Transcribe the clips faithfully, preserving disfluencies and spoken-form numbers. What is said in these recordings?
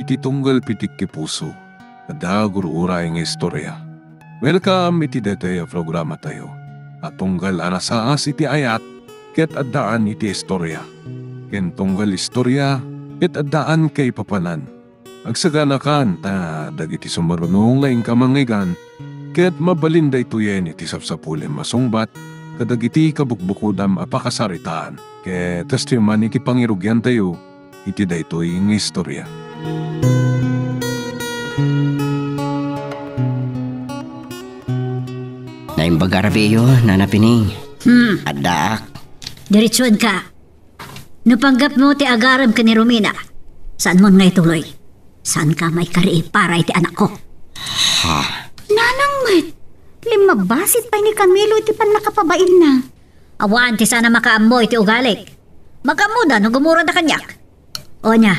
Ti tunggal pitik ti puso, adda gur-uray nga istorya. Welcome iti daytoy a programatayo a tunggal a nasaas iti ayat ket addaan iti istorya, ken tunggal istorya ket addaan kaipapanan. Agsaganakan ta dagiti sumaruno nga inka mangngeggan ket mabalin daytoyen iti sapsapulem a sungbat kadagiti kabukbukodam a pakasaritaan. Ket kastoy man iti pangirugiantayo iti daytoy nga istorya. Naimbag a rabiiyo, Nana Pining. Hmm. Addaak. Diretsuenka. No panggepmo ti agarem ken ni Romina, saanmon nga ituloy. Saanka maikari para iti anakko. Ha? Nanang met, limmabasit pay ni Camilo iti pannakapabainna. Awan ti saan a makaammo iti ugalik. Makaammoda no gumurada kaniak. O ania,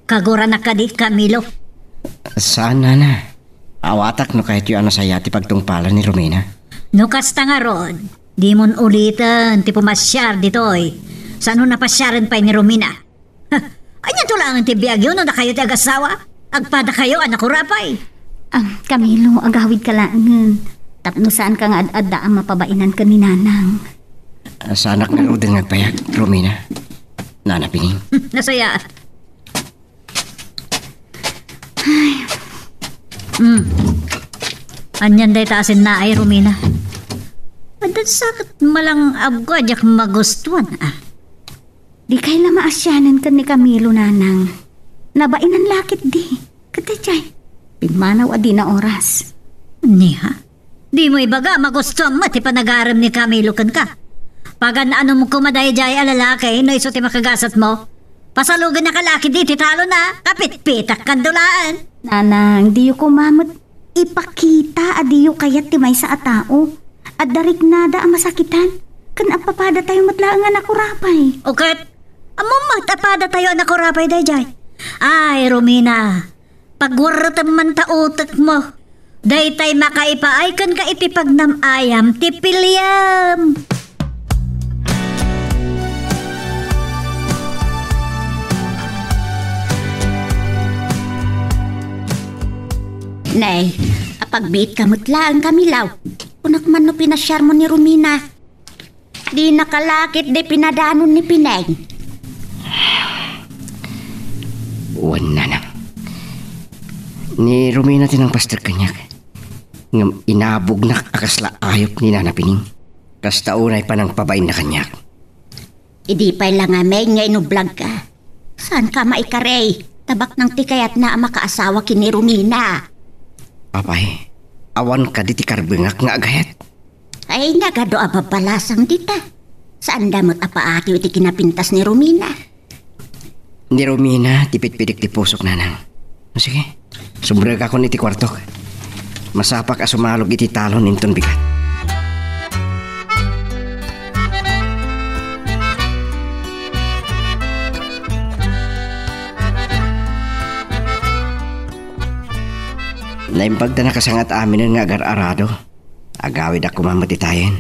kaguranak kadi, Camilo? Saan, Nana. Awatak no kayatyo a nasayaat ti pagtungpalan ni Romina. No kasta ngarud, dimon uliten ti pumasiar ditoy. Saan no napasiaren pay ni Romina? Ha, anianto laengen ti biagyo no dakayo ti agasawa? Agpadakayo a nakurapay. Ah, Camilo, agawidka laengen. Tapno saanka nga ad-adda a mapabainan ken ni Nanang. Ah, saanak ngaruden nga agbayag, Romina. Nana Pining. Nasayaat. Ay. Hmm. Anian dayta a sennaay, Romina? Adda sa ket malang-abko a diak magustuan, ah. Dikay la maasianen ken ni Camilo, Nanang. Nabainan la ketdi. Ket daydiay, pimmanaw a dina oras. Ania? Dimo ibaga a magustuam met ti panagarem ni Camilo kenka. Pagan-anom koma daydiay a lalaki no isu ti makagasatmo. Pasalugennaka la ketdi iti talon a kapitpitakkanto laeng. Nanang, diyo koma met ipakita a diyo kayat ti maysa a tao. Adda riknada a masakitan, ken agpapadatayo met laeng a nakurapay. O ket, ammom met a padatayo a nakurapay daydiay. Ay, Romina, pagwerretem man ta utekmo. Daytay makaipaay kenka iti pagnam-ayam ti piliam. Nay, apagbiitka met laeng, Camilo. Kunak man no pinasiarmo ni Romina. Dinaka la ketdi pinadanon ni Pineng. Wen, Nanang. Ni Romina ti nangpaster kaniak. Ngem inabognak a kasla ayup ni Nana Pining. Kasta unay panangpabainna kaniak. Idi pay la ngamin nga inublagka, saanka maikari, ta baknang ti kayatna a makaasawa ken ni Romina. Apay, awan kadi ti karbengak nga agayat? Ay, nagadu a babalasang dita. Saanda met a paatiw iti kinapintas ni Romina. Ni Romina ti pitpidik ti pusok, Nanang. O, sige. Sumrekakon iti kuartok. Masapak a sumalog iti talon inton bigat. Naimbag ta nakasangat aminen nga agar-arado. Agawidak koma met itayen.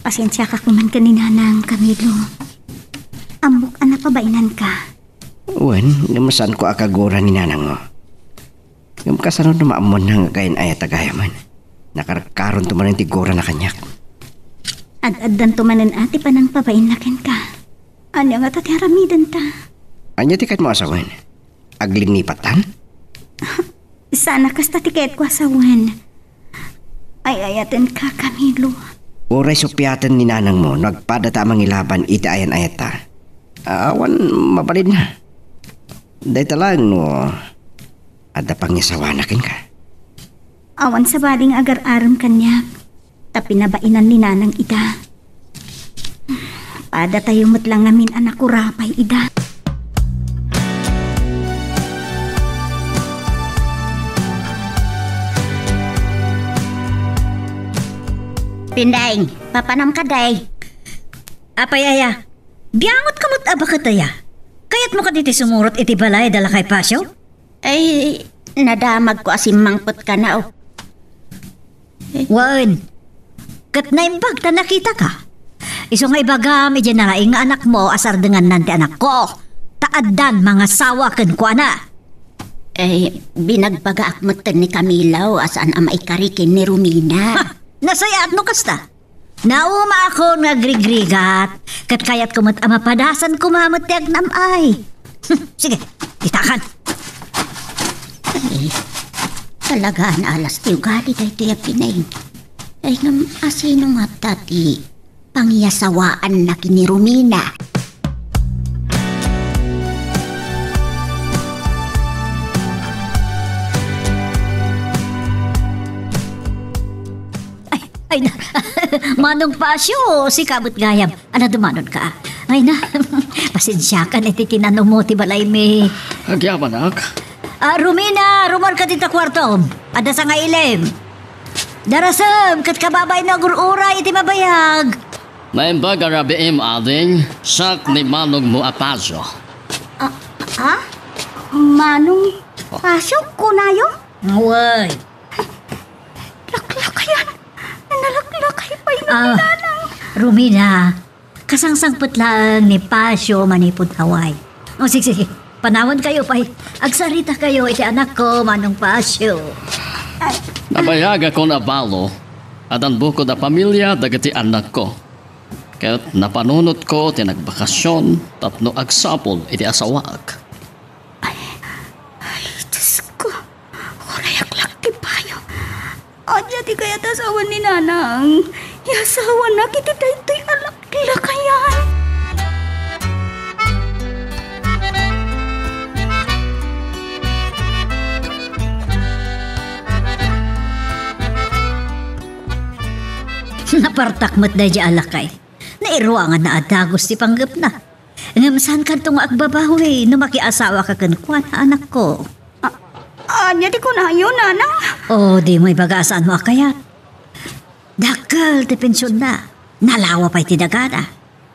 Pasiensiaka koma ken ni Nanang, Camilo. Ammok a napabainanka. Wen, ngem saanko a kagura ni Nanangmo. Ngem kasano no maammonna nga agayan-ayat a gayamen? Nakarkaronto manen ti gurana kaniak. Ad-addanto manen a ti panangpabainna kenka. Ania ngata ti aramidenta? Ania ti kayatmo a sawen? Aglinngipattan? Saan a kasta ti kayatko a sawen. Ay-ayatenka, Camilo. Uray suppiaten ni nanangmo no agpadata a mangilaban iti ayan-ayatta. Awan mabalinna. Dayta laeng no adda pangisawana kenka. Awan sabali nga agar-arem kaniak, ta pinabainan ni nanang ida. Padatayo met la ngamin a nakurapay ida. Pineng, papanam kadi? Apay aya? Biangotka met a baket aya? Kayatmo kadi ti sumurot iti balay da Lakay Pasio? Ay, nadamagko a simmangpet kano. Wen, ket naimbag ta nakitaka. Isu nga ibagam idiay nalaing nga anakmo a sardengannan ti anakko, ta addan mangasawa kenkuana. Eh, binagbagaak metten ni Camilo a saan a maikari ken ni Romina. Ha! Nasayaat no kasta. Naumaakon nga agrigrigat, ket kayatko met a mapadasan koma met ti agnam-ay. Sige, ditakan. Ay, talaga a naalas ti ugali daytoy a Pineng. Ay, ngem asino ngata ti pangiyasawaanna ken ni Romina? Ay, ay na. Manong Pasio, sika met gayam. Ana, dumanonka. Ay na. Pasensiakan iti kinanummo ti balaymi. Agyamanak. Ah, Romina, rumarka dita kuartom. Adda sangailim. Darasem, ket kababain no agur-uray iti mabayag. Naimbag a rabiim, ading, siak ni manongmo a Pasio. Ah, ah? Manong Pasio, kunayo? Wen. Laklakayan. Nalaklakay pay no Ah, ni Nanang. Romina, kasangsangpet laeng ni Pasio manipud Hawaii. O, sige, sige. Panawankayo pay. Agsaritakayo iti anakko, Manong Pasio. Nabayagakon a balo a addan bukod a pamilia dagiti anakko. Ket napanunotko ti nagbakasyon tapno agsapul iti asawaak. Ay, ay, Diyos ko. Uray aklak ti bayo. Ania ti kayat a asawan ni Nanang? Iyasawanak iti daytoy a laklakayan. Napartak met daydiay a lakay. Nairuanganna a dagus ti panggepna. Ngem saankanto nga agbabawi no makiasawaka kenkuana, anakko. A-, ania ti kunayo, Nanang? O, dimo ibaga a saanmo a kayat. Dakkel ti pensionna. Nalawa pay ti dagana.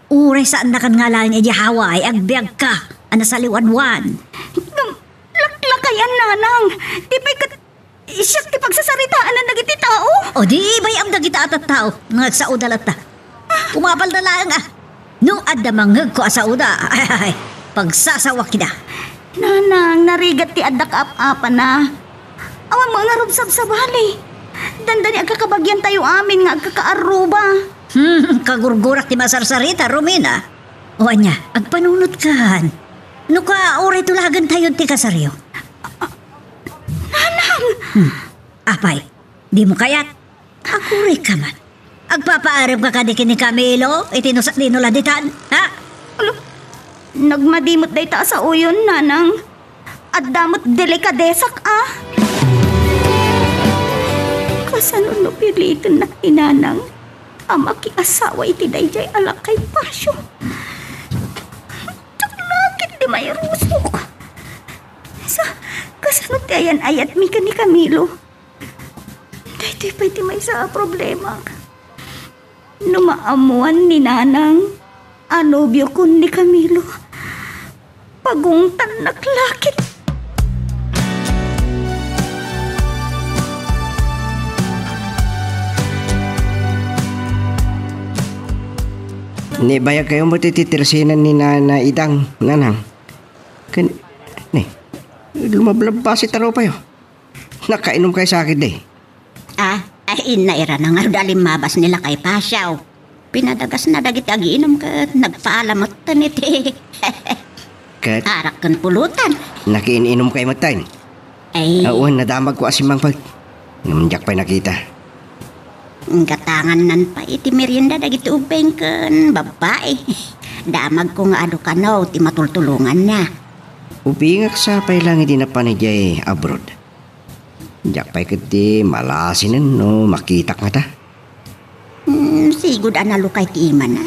Uray saannakan nga alaen idiay Hawaii, agbiagka a nasaliwanwan. Ngem, laklakayan, Nanang. Di pay ket Siak ti pagsasaritaanan dagiti tao. O di, bay-am dagita a tattao nga agsaoda latta. Umapalda laeng a. No adda mangngegko a saoda, ay, ay, ay, pagsasawakida. Nanang, narigat ti adda kaap-apana. Awan mo nga rubsab sabali. Dandani agkakabagiantayo amin nga agkakaarruba. Hmm, kagurgurak ti masarsarita, Romina. O ania, agpanunotkan. No ka, uray tulagentayo ti kasaryo. Nanang! Hmm. Apay, dimo kayat? Aguray ka man. Agpapaarem ka kadi ken ni Camilo, iti no sa-, dino la ditan, ha? Alo, nagmadi met dayta a saoyon, Nanang. Adda met delikadesak, a. Kasano no pilitennak ni Nanang a makiasawa iti daydiay a lakay Pasio? Diak la ketdi mairusok. Sa, kasano ti ayan-ayatmi ken ni Camilo? Daytoy pay ti maysa a problemak. No maammoan ni Nanang a nobiokon ni Camilo, pagungtannak la ket. Ni, bayagkayo met iti tersinan ni Nana Idang, Nanang. Ken, ni, lumablabbas iti rupayo. Nakainom kay sakit, di? Ah, ay, inna ira na nga da limmabas ni Lakay Pasiaw. Pinadagasna dagiti agiinom ket nagpaalametten iti Ket arak ken pulutan. Nakiin-inom kay metten. Ay. Awan, nadamagko a simmangpet. Ngem diak pay nakita. Gatangannan pay iti merienda dagiti ubbing ken babbai. Damagko nga adu kano ti matultulonganna. Ubingak sa pay lang iti napan idiay abroad. Diak pay ketdi malasinen no makitak ngata. Hmm, sigud a nalukay ti imana.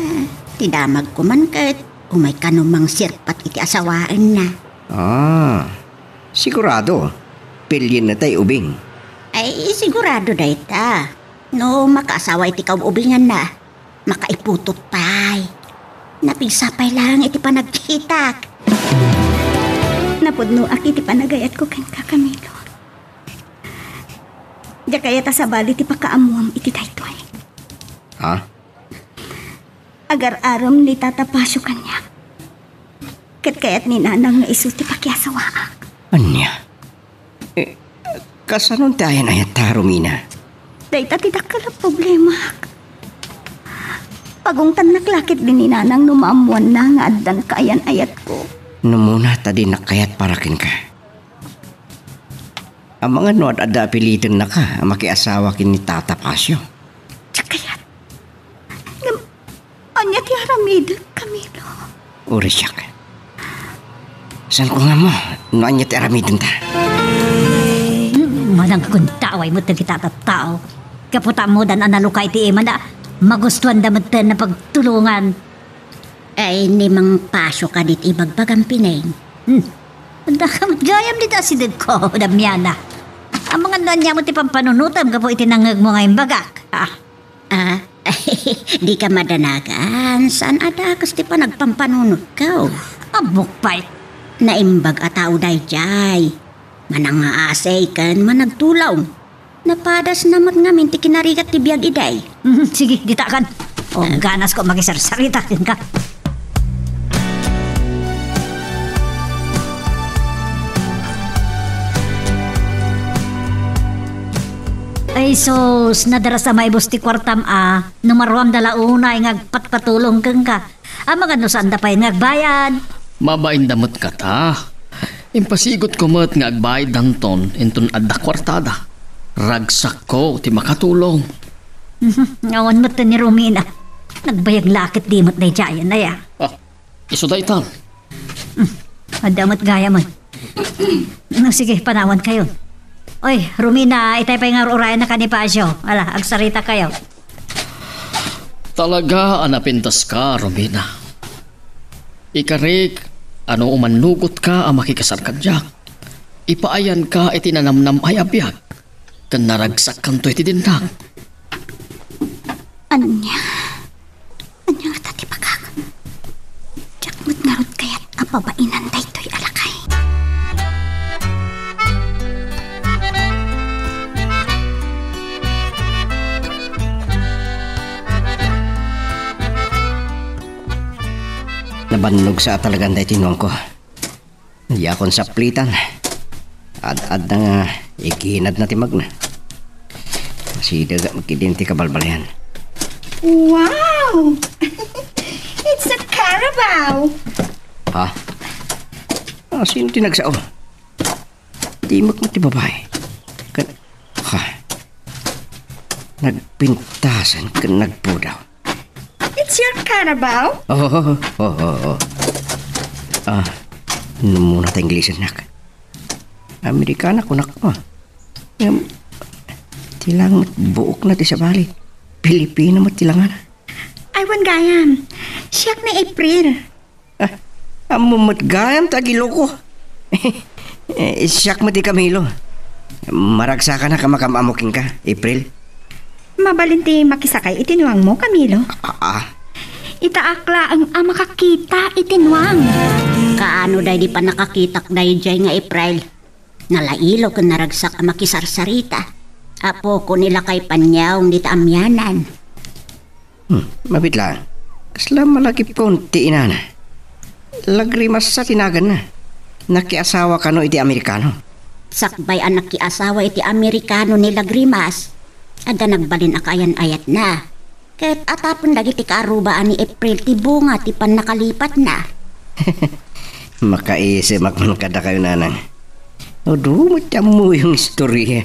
Ti damagko man ket umay kano mangsirpat iti asawaenna. Ah, sigurado. Pilienna tay ubing. Ay, sigurado dayta. No makaasawa iti kaub-ubinganna, makaiputot pay. Napigsa pay lang iti panagkitak. Napudnoak iti panagayatko kenka, Camilo. Diak kayat a sabali ti pakaammoam iti daytoy. Ha? Agar-arem ni Tata Pasio kaniak. Ket kayat ni Nanang nga isu ti pakiasawaak. Ania? Kasano ti ayan-ayatta, Romina? Dayta ti dakkel a problemak. Pagungtannak la ketdi ni Nanang no maammoanna nga addan kaayan-ayatko. Numuna ta dinak kayat para kenka. Amangan no ad-adda a pilitennaka a makiasawa ken ni Tata Pasio. Diak kayat. Ngem, ania ti aramidek, Camilo? Uray siak. Saanko nga ammo no ania ti aramidenta. Hmm, managkundaway met dagiti tattao. Gapu ta ammoda a nalukay ti imana, magustuanda metten a pagtulongan. Ay, ni Mang Pasio kadi ti ibagbagam, Pineng. Hmm. Addaka met gayam dita asidegko, Damiana. Amangan no ania met ti pampanunotem gapu iti nangngegmo nga imbagak. Ah. Ah, dika madanagan, saan a dakes ti panagpampanunotko. Ammok pay. Naimbag a tao daydiay. Manangngaasi ken managtulong. Napadasna met ngamin ti kinarigat ti biag idi. Mhm, sige, ditakan. O, ganasko makisarsarita kenka. Ay sus, nadarasa maibus ti kuartam a, no maruamda la unay nga agpatpatulong kenka. Amangan no saanda pay nga agbayad. Mabainda met kata. Impasigotko met nga agbayaddanton inton adda kuartada. Ragsakko ti makatulong. Awan met ni Romina. Nagbayag la ketdi met daydiay, aya. Ah, isu daytan. Hmm, adda met gayam. No, sige, panawankayo. Oy, Romina, itay pay nga ur-urayanna ken ni Pasio. Ala, agsarita kayo. Talaga a napintaska, Romina. Ikarik a no umannugotka a makikasar kadiak, ipaayanka iti nanamnam-ay a biag, ken naragsakkanto iti dinnak. Ania? Ania ngata ti bagak? Diak met ngarud kayat a pabainan daytoy a lakay. Nabannog sa a talagan daytoy nuangko. Diakon saplitan. Ad-adda nga iginadna ti magna. Masideg met ketdin ti kabalbaliwan. Wow! It's a Carabao! Ha? Ah, sino ti nagsao? Di met ti babai. Ken, ha? Nagpintasan ken nagpudaw. It's your Carabao? Oh, oh, oh, oh, oh. Ah, numuna ta Inglesen, nak. Amerikana, kunak, ah. Ngem, ti lang met buokna ti sabali. Pilipina met ti langana. Ay, wen gayam. Siak ni April. Ah, ammom met gayam ti agiloko. Eh, siak met ti Camilo. Maragsakanak a makam-ammo kenka, April. Mabalin ti makisakay iti nuangmo, Camilo? Ah, ah. Itaak laeng a makakita iti nuang. Kaano daydi pannakakitak daydiay nga April? Nalailo ken naragsak a makisarsarita. Apokon ni lakay Paniaw dita amianan. Hmm, mabit lang. Kasla malagipkon ti inana. Lagrimas sa ti naganna. Nakiasawa kano iti Amerikano? Sakbay a nakiasawa iti Amerikano ni Lagrimas, adda nagbalin a kaayan-ayatna. Ket atapen dagiti kaarrubaan ni April ti bunga ti pannakalipatna. Makaisimak man kadakayo, nanang. Adu met ti ammoyo nga istoria.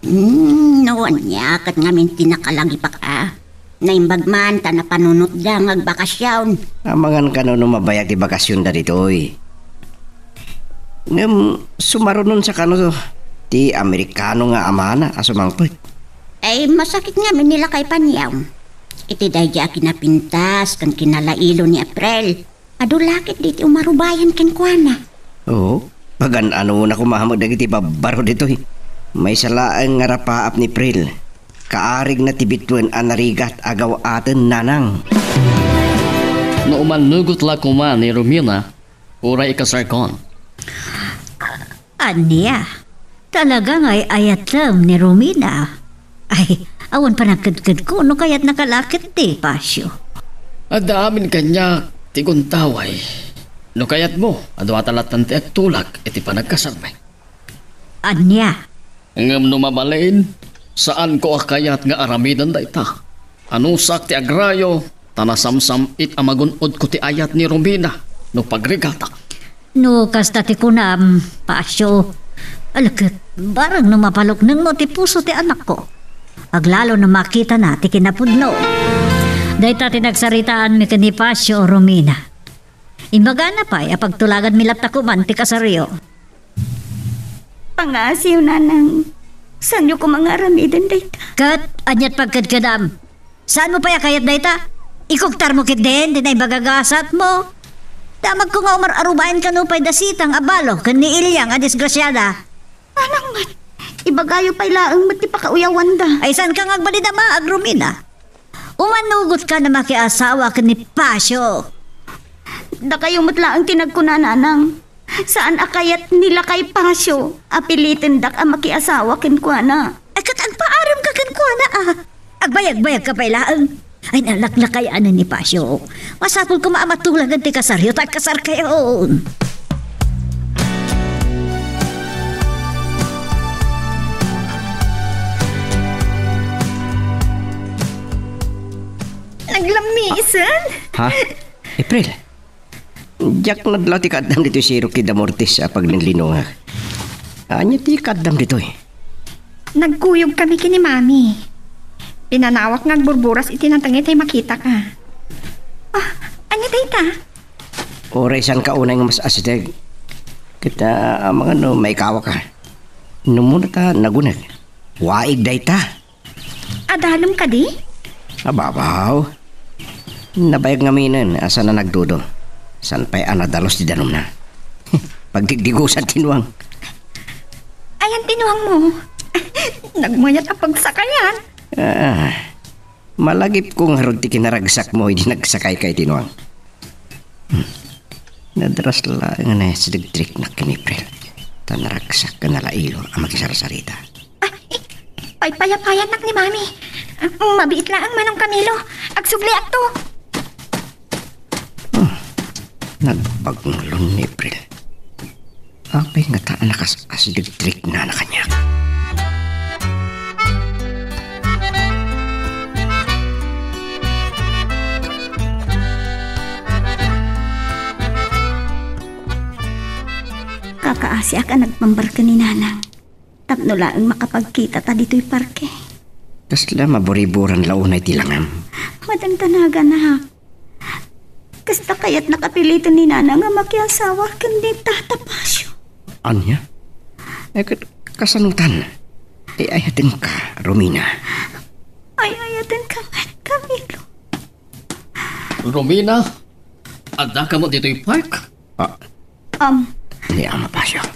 Hmm, no ania ket ngamin ti nakalagipak a. Naimbag man ta napanunotda nga agbakasion. Amangan kano no mabayag ti bakasionda ditoy. Ngem sumarunon sa kano ti Amerikano nga amana a sumangpet. Ay, masakit ngamin ni lakay Paniaw. Iti daydi a kinapintas ken kinalailo ni April. Adu la ketdi ti umarubayan kenkuana. Oo, pagan-anona koma met dagiti babbaro ditoy. Maysa laeng nga rapaap ni April. Kaarigna ti bituen a narigat a gaw-aten, nanang. No umannugot la koma ni Romina, uray ikasarkon. Ania? Talaga nga ay-ayatem ni Romina? Ay, awan panagkedkedko no kayatnaka la ketdi, Pasio. Adda amin kaniak ti gundaway. No kayatmo, adu ta lattan ti agtulak iti panagkasarmi. Ania? Ngem no mabalin, saanko a kayat nga aramiden dayta. Anusak ti agrayo, ta nasamsam-it a magun-odko ti ayat ni Romina no pagrigatak. No kasta ti kunam, Pasio, ala ket, bareng no mapaluknengmo ti puso ti anakko. Aglalo no makitana ti kinapudno. Dayta ti nagsaritaanmi ken ni Pasio, Romina. Imbagana pay a pagtulaganmi latta koma ti kasaryo. Pangaasiyo, nanang. Saanyo koma nga aramiden dayta? Ket aniat pagkedkedam? Saanmo pay a kayat dayta? Ikuktarmo ketdin ti naimbagagasatmo. Damagko nga umar-arubaen kano pay da Sitang a balo ken ni Ilyang a disgrasiada. Nanang met, ibagayo pay laeng met ti pakauyawanda. Ay, saanka nga agbalin a maag, Romina? Umanugotka a makiasawa ken ni Pasio. Dakayo met laeng ti nagkuna, nanang. Saan a kayat ni lakay Pasio a pilitendak a makiasawa kenkuana. Ay, ket agpaaremka kenkuana, a. Agbayagbayagka pay laeng. Ay, nalaklakayan ni Pasio. Masapul koma a matulagan ti kasaryo ta agkasarkayon. Naglammisan? Ha? April? Diak nadlaw ti kaaddam ditoy sirok ti Damortis a paglinlinungak. Ania ti kaaddam ditoy? Nagkuyog kami ken ni Mami. Pinanawak nga agburburas iti natengngay tay makitak a. Ah, ania dayta? Uray saanka unay nga mas asideg. Ket, ah, amangan no maikawak a. Numuna ta naguneg. Waig dayta. Adalem kadi? Ababaw. Nabayag ngaminen a saan a nagdudo. Saan pay a nadalus ti danumna. Pagdigdigusan ti nuang. Ayan ti nuangmo. Nagmayat a pagsakayan. Ah, malagipko ngarud ti kinaragsakmo idi nagsakayka iti nuang. Hmm. Nadrasla nga nasidegtriknak ken ni April. Ta naragsak ken nalailo a makisarsarita. Ah, eh, paypayapayannak ni Mami. Ah, mabiit laeng Manong Camilo. Agsubliakto. Hmm. Nagbagngulon ni April. Apay ngata a nakas-asidegtriknana kaniak? Kakaasiak a nagpambarka ni Nanang. Tapno laeng makapagkitata ditoy parke. Kasla maburiburan la unay ti langam. Madangdanagan, nak. Kasta kayatnak a piliten ni Nanang a makiasawa ken ni Tata Pasio. Ania? Eh, ket kasanotan? Eh, ayatenka, Romina. Ay, ayatenka met, Camilo. Romina, addaka met ditoy park? Ah. Am. Ni Ama Pasio. Ah.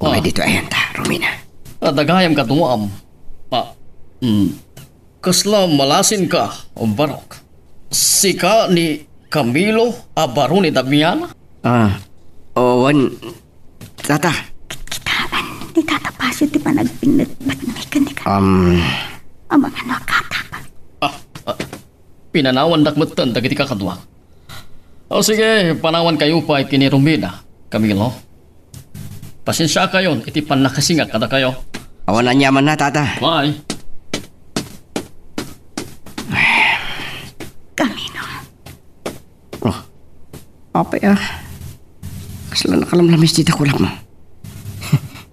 Umay ditoy ayanta, Romina. Adda gayam kano, am. Ah, mm. Kasla malasinka, Barok. Sika ni Camilo a baro ni Damiana? Ah, o, wen, Tata. Kitkitaen ni Tata Pasio ti panagbinnetbetmi ken ni Ka-, Am. Amangan no agkatapang. Ah, ah, pinanawandak metten dagiti kakaduak. O sige, panawankayo pay ken ni Romina, Camilo. Pasensiakayon iti pannakasingak kadakayo. Awan aniamanna, Tata. Bye. Camilo. Oh, apay a. Kasla nakalamlamis ti dakulak mo.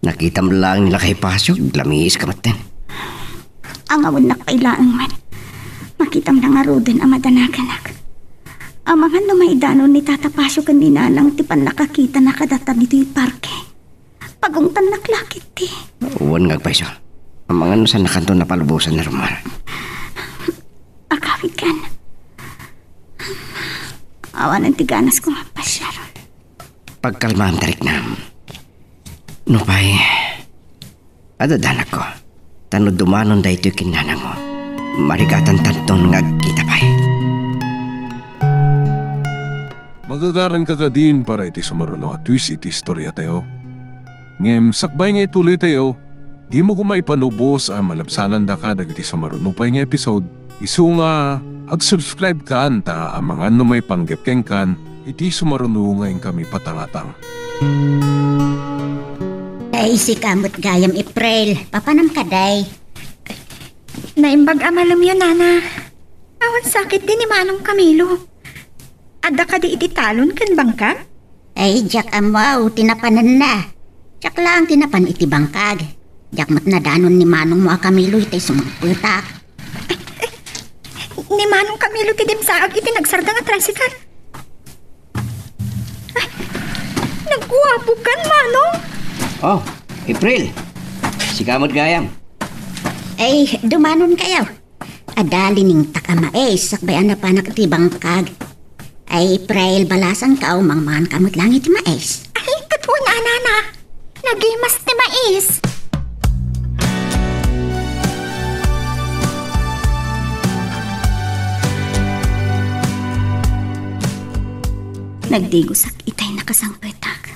Nakitam laeng ni lakay Pasio, lamis ka metten. Angawennak pay laeng met. Makitam na ngaruden a madanaganak. Amangan no maidanon ni Tata Pasio ken ni Nanang ti pannakakitana kadata ditoy parke. Pagungtannak la ketdi. Wen nga agpayso. Amangan no saannakanto napalubosan ni Romar. Agawidkan. Awanen ti ganasko nga agpasiar. Pagkalmaam, tariknam. Nupay, adda danagko, ta no dumanon daytoy ken nanangmo, marigatantanton nga agkita pay. Magagaranka kadin para iti sumaruno a twist iti istoriatayo. Ngem sakbay nga ituloytayo, dimo koma ipalubos a malabsanandaka dagiti sumaruno pay nga episode. Isu nga, ag-subscribe kan ta amangan no maipanggep kenkan iti sumaruno nga inkami patangatang. Ay, sika met gayam, April. Papanam kadi? Naimbag a malemyo, Nana. Awan sakit di ni Manong Camilo. Adda kadi iti talon ken bangkag? Ay, diak ammo ti napananna. Diak laeng ti napan iti bangkag. Diak met nadanon ni manongmo a Camilo itay sumangpetak. Ni Manong Camilo ti dimsaag iti nagsardeng a tricycle. Ay, nagguapokan, Manong. Oh, April. Sika met gayam. Ay, dumanonkayo. Adda liningtak a mais, sakbay a napanak iti bangkag. Ay, April, balasanka, mangmanganka met laeng iti mais. Ay, ket wen a, Nana. Nagimas ti mais. Nagdigosak itay nakasangpetak.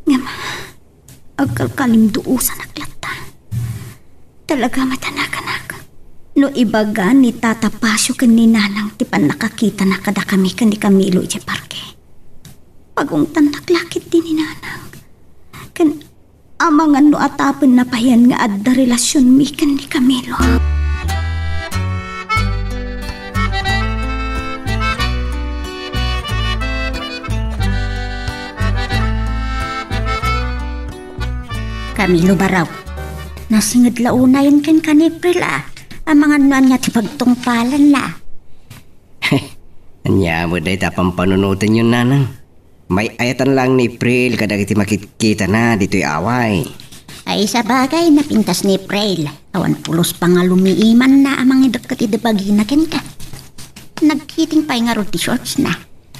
Ngem, agkalkalimduosanak latta. Talaga met a nakanak. No ibaga ni Tata Pasio ken ni Nanang ti pannakakitana kadakami ken ni Camilo idiay parke, pagungtannak la ketdi ni Nanang. Ken amangan no atapenna payen nga adda relasionmi ken ni Camilo. Camilo, Barok, nasinged la unayen kenka ni April a. Amangan no ania ti pagtungpalanna. Ania met dayta pampanunotenyo, Nanang? May-ayatan laeng ni April kadagiti makitkitana ditoy away. Ay, sabagay, napintas ni April. Awan pulos pangalumiimanna a mangidekket idi bagina kenka. Nagkiting pay ngarud ti shortsna.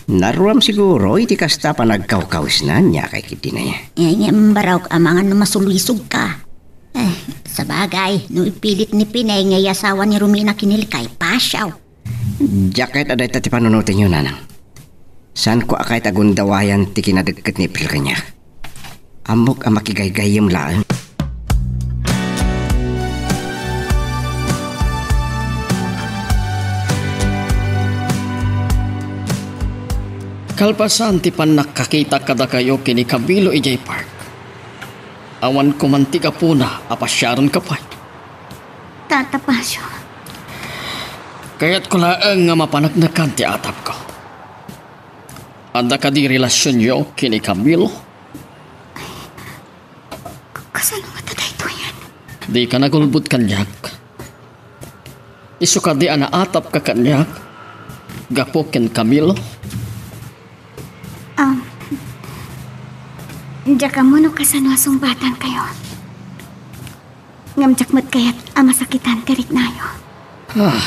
Naruam siguro iti kasta panagkawkawisna, ania kay ketdi aya? Ay, ngem, Barok, amangan no masulisogka. Eh, sabagay, no ipilit ni Pinay nga iyasawa ni Romina ken ni Likay, pasiaw. Diak kayat a dayta ti panunotenyo, Nanang. Saanko a kayat a gundawayan ti kinadekket ni April kaniak. Ammok a makigaygayyem laeng. Kalpasan ti pannakakitak kadakayo ken ni Camilo idiay park, awan koman ti gapuna a pasiarenka pay. Tata Pasio. Kayatko laeng nga mapaneknekan ti atapko. Adda kadi relasionyo ken ni Camilo? K-, kasano ngata daytoyen? Dika nagulbod kaniak. Isu kadi a naatapka kaniak gapu ken Camilo? Um, diak ammo no kasano a sungbatankayo. Ngem diak met kayat a masakitan ti riknayo. Ah,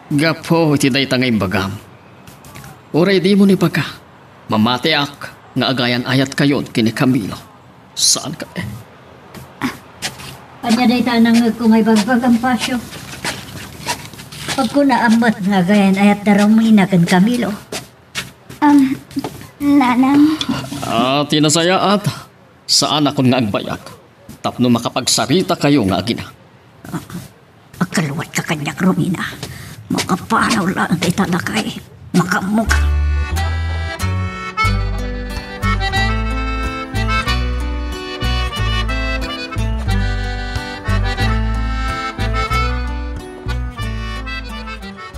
gapu iti dayta nga imbagam, uray dimo ibaga, mamatiak nga agayan-ayatkayon ken ni Camilo. Saan ka, eh? Ania dayta a nangngegko nga ibagbagam, Pasio? Pagkunaam met nga agayan-ayat da Romina ken Camilo. Um, Nanang. Ah, ti nasayaat, saanakon nga agbayag tapno makapagsaritakayo nga agina. Agkaluatka kaniak, Romina. Makapanaw laeng dayta, lakay. Makaammoka.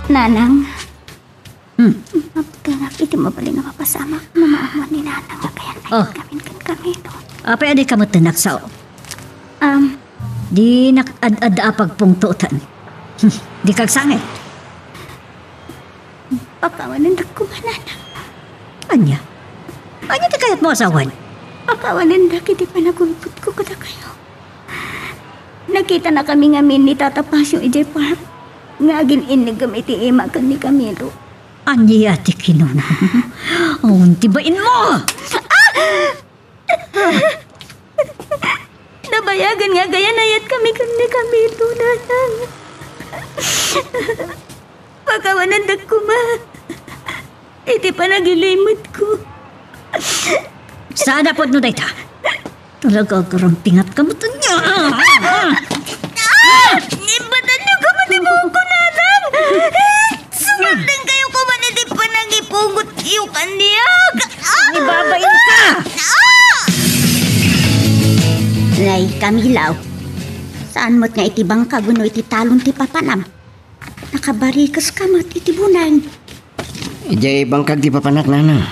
Nanang. Hmm. Mabutengak iti mabalin a mapasamak no maammoan ni Nanang nga agayan-ayat Oh. Ngamin ken Camilo. Apay a dika met nagsaom? Um, Dinak ad-adda a pagpungtoten. Hmm, dika agsangit. Pakawanendak koma, Nanang. Ania? Ania ti kayatmo a sawen? Pakawanendak iti panagulbodko kadakayo. Nakitanakami ngamin ni Tata Pasio idiay park nga agin-innigem iti ima ken ni Camilo. Ania ti kinunam? Awan ti bainmo! Ah! Nabayagen nga agayan-ayatkami ken ni Camilo, Nanang. Pakawanendak koma iti panagilimetko. Saan a pudno dayta? Talaga, agkarampingatka met ania. Ah! Imbatanyo koma ti buokko, Nanang! Sumardengkayo koma iti panangipugotyo kaniak! Ah! Ibabainka! Ah! Camilo, saan met nga iti bangkag wenno iti talon ti papanam? Nakabarikeska met iti buneng. Idiay bangkag ti papanak, nanang.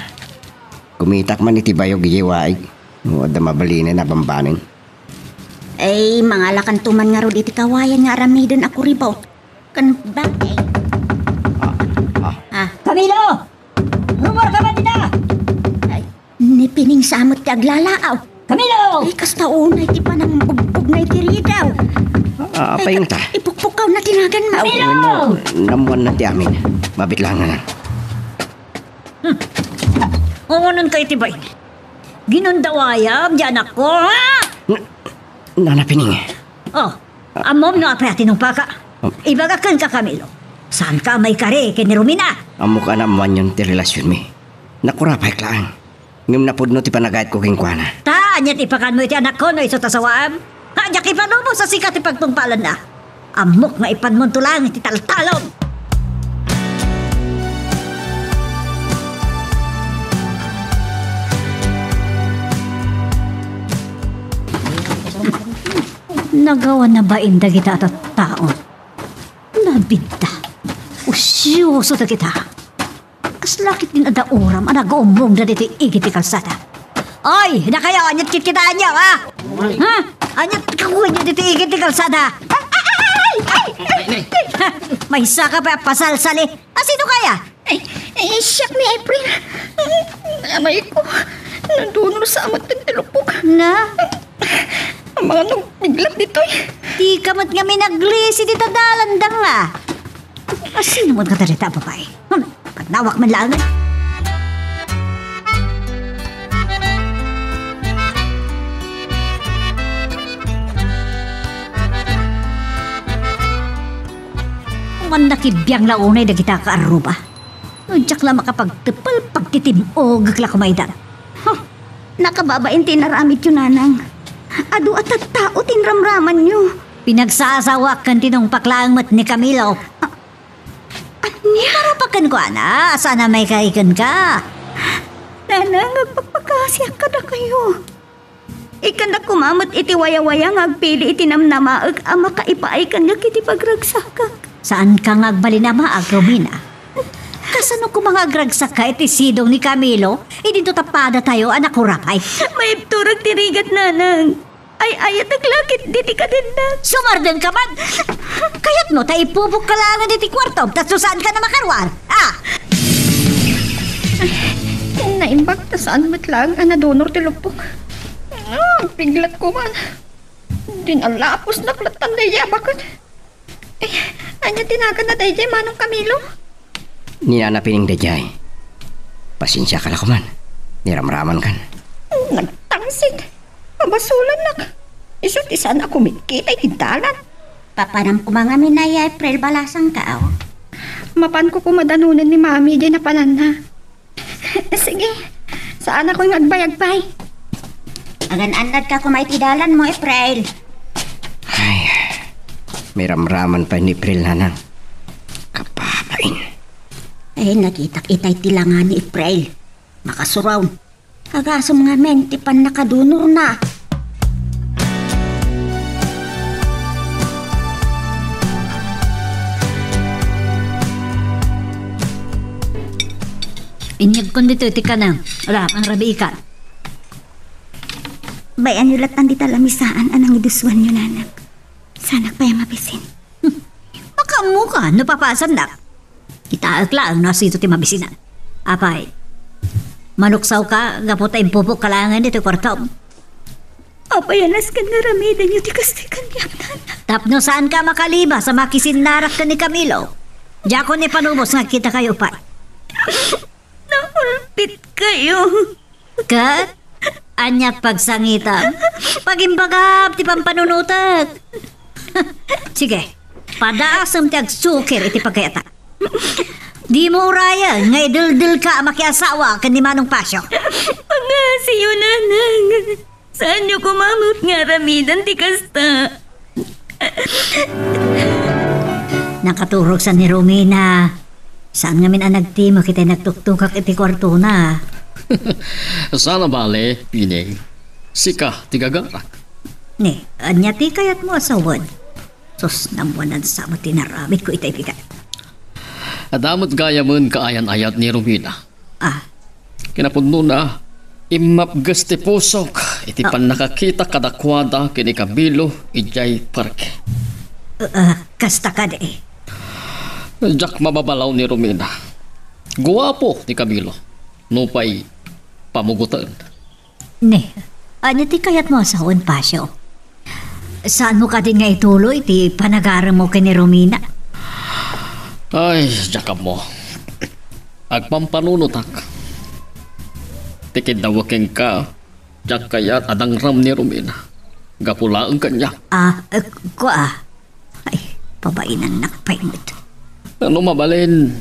Kumitak man iti bayog idiay waig. No adda mabalinen a bambaneng. Ay, mangalakanto man ngarud iti kawayan nga aramiden a kuribok ken bangkeng. Ah, ah. Ah. Camilo! Rumor ka ba dita? Ay, ni Pining sa met ti aglalaaw. Camilo! Ay, kasta unay ti panangbugbog na iti ridaw. Ah, ay, apay ngata? Ipukpukaw na ti nagan mo. Camilo! Wenno, namuan na ti amin. Mabitlangan. Hmm. Umunonka iti bain. Ginundawayam, di anakko, ha? N-, Nana Pining. Oh, ammom no apay a tinungpaka? Oh. Ibagak kenka, Camilo. Saanka a maikari ken ni Romina? Ammok a naammoanyon ti relasionmi. Nakurapayek laeng. Ngem napudno ti panagayatko kenkuana. Ta, ania ti ipakanmo iti anakko no isu ta sawaam? Ha, diak ipanubos a sika ti pagtungpalanna. Ammok nga ipanmonto laeng iti taltalon. Nagawana bain dagita a tattao. Nabidda. Usyoso dagita. Kasla ketdin adda uram a nag-ummongda ditoy igid ti kalsada. Oy, dakayo, ania't kitkitaenyo, ha? Ha? Ania't kakuenyo ditoy igid ti kalsada? Ay, ay, ay, ay, ay, ay. Maysaka pay a pasalsali. A, sino kaya? Ay, ay, siak ni April. Amayko, nadunor sa amat ti lupok. Na? Amangan no biglat ditoy. Dika met ngamin aglisi dita dalan, danga. A, sino met nga dayta a babai? Hmm, pannawak man laeng. Manakibiang la unay dagita a kaarruba. No diak la makapagteppel, pagtitim-ogek la koma ida. Huh, nakababain ti inaramidyo, nanang. Adu a tattao ti inramramanyo. Pinagsasawaak ken tinungpak laeng met ni Camilo. Ah, ania? Marapak kenkuana, saan a maikari kenka. Nanang, agpakpakasiak kadakayo. Ikkannak koma met iti wayawaya nga agpili iti namnamaek a makaipaay kaniak iti pagragsakak. Saanka nga agbalin a maag, Romina. Kasano koma nga agragsakka iti sidong ni Camilo, idinto ta padatayo a nakurapay? Maibturek ti rigat, nanang. Ay-ayatek la ketdi ti kadennak. Sumardengka man! Kayatmo ta ipupokka laengen iti kuartom, tapno saanka a makaruar? Ah! Naimbag ta saan met laeng a nadunor ti lupok. Ah, piglat ko man. Din alaposnak latta daydiay a baket. Eh, ania ti naganna daydiay, Manong Camilo? Ni Nana Pining daydiay. Pasensiaka la koman. Niramramankan. Nagtangsit. Mabasolannak. Isu ti saan a kumitkita iti dalan. Papanam koma ngamin a, April, balasangka, aw. Mapanko koma danonen ni Mami diay napananna. Sige, saanakon nga agbayag pay. Agan-annadka koma iti dalanmo, April. Ay, miramraman pay ni April, nanang. Kababain. Ay, nakitak itay ti langa ni April. Makasuraw. Agasem ngamin ti pannakadunorna. Inyegkon ditoy ti kanang. Ala, pangrabiikan. Bay-anyo lattan dita lamisaan a nangidusuanyo, nanang. Saanak pay a mabisin. Hmm. Makaammoka no papasannak. Kitaek laeng no asito ti mabisinan. Apay, manuksawka gapu ta impupokka laengen ditoy kuartom? Apay a nasken nga aramidenyo ti kastoy kaniak, nanang? Tapno saanka a makalibas a makisinnarak ken ni Camilo. Diakon ipanubos nga agkitakayo pay. Naulpitkayo. Ket ania't pagsangitam? Pagimbagam ti pampanunotek. Sige, padaasem ti agsukir iti pagkayatak. Dimo urayen nga ideldelka a makiasawa ken ni Manong Pasio. Pangngasiyo, nanang. Saanyo koma met nga aramiden ti kasta. Nakaturogsan ni Romina. Saan ngamin a nagtimok itay nagtuktokak iti kuartona. Saan a bale, Pining. Sika ti gagarak. Ne, ania ti kayatmo a sawen? Sus, namwanan sa met ti inaramidko itay bigat. Adda met gayamen kaayan-ayat ni Romina. Ah. Kinapudnona, immapges ti pusok iti Ah. pannakakita kadakuada ken ni Camilo idiay parke. Ah, ah, kasta kadi. Diak mababalaw ni Romina. Guapo ni Camilo. Nupay pamugoten. Ne, ania ti kayatmo a sawen, Pasio? Saanmo kadi nga ituloy ti panagaremmo ken ni Romina? Ay, diak ammo. Agpampanunotak. Ti kiddawek kenka, diak kayat a dangram ni Romina. Gapu laeng kaniak. Ah, eh, kua. Ay, pabainannak pay met. No mabalin,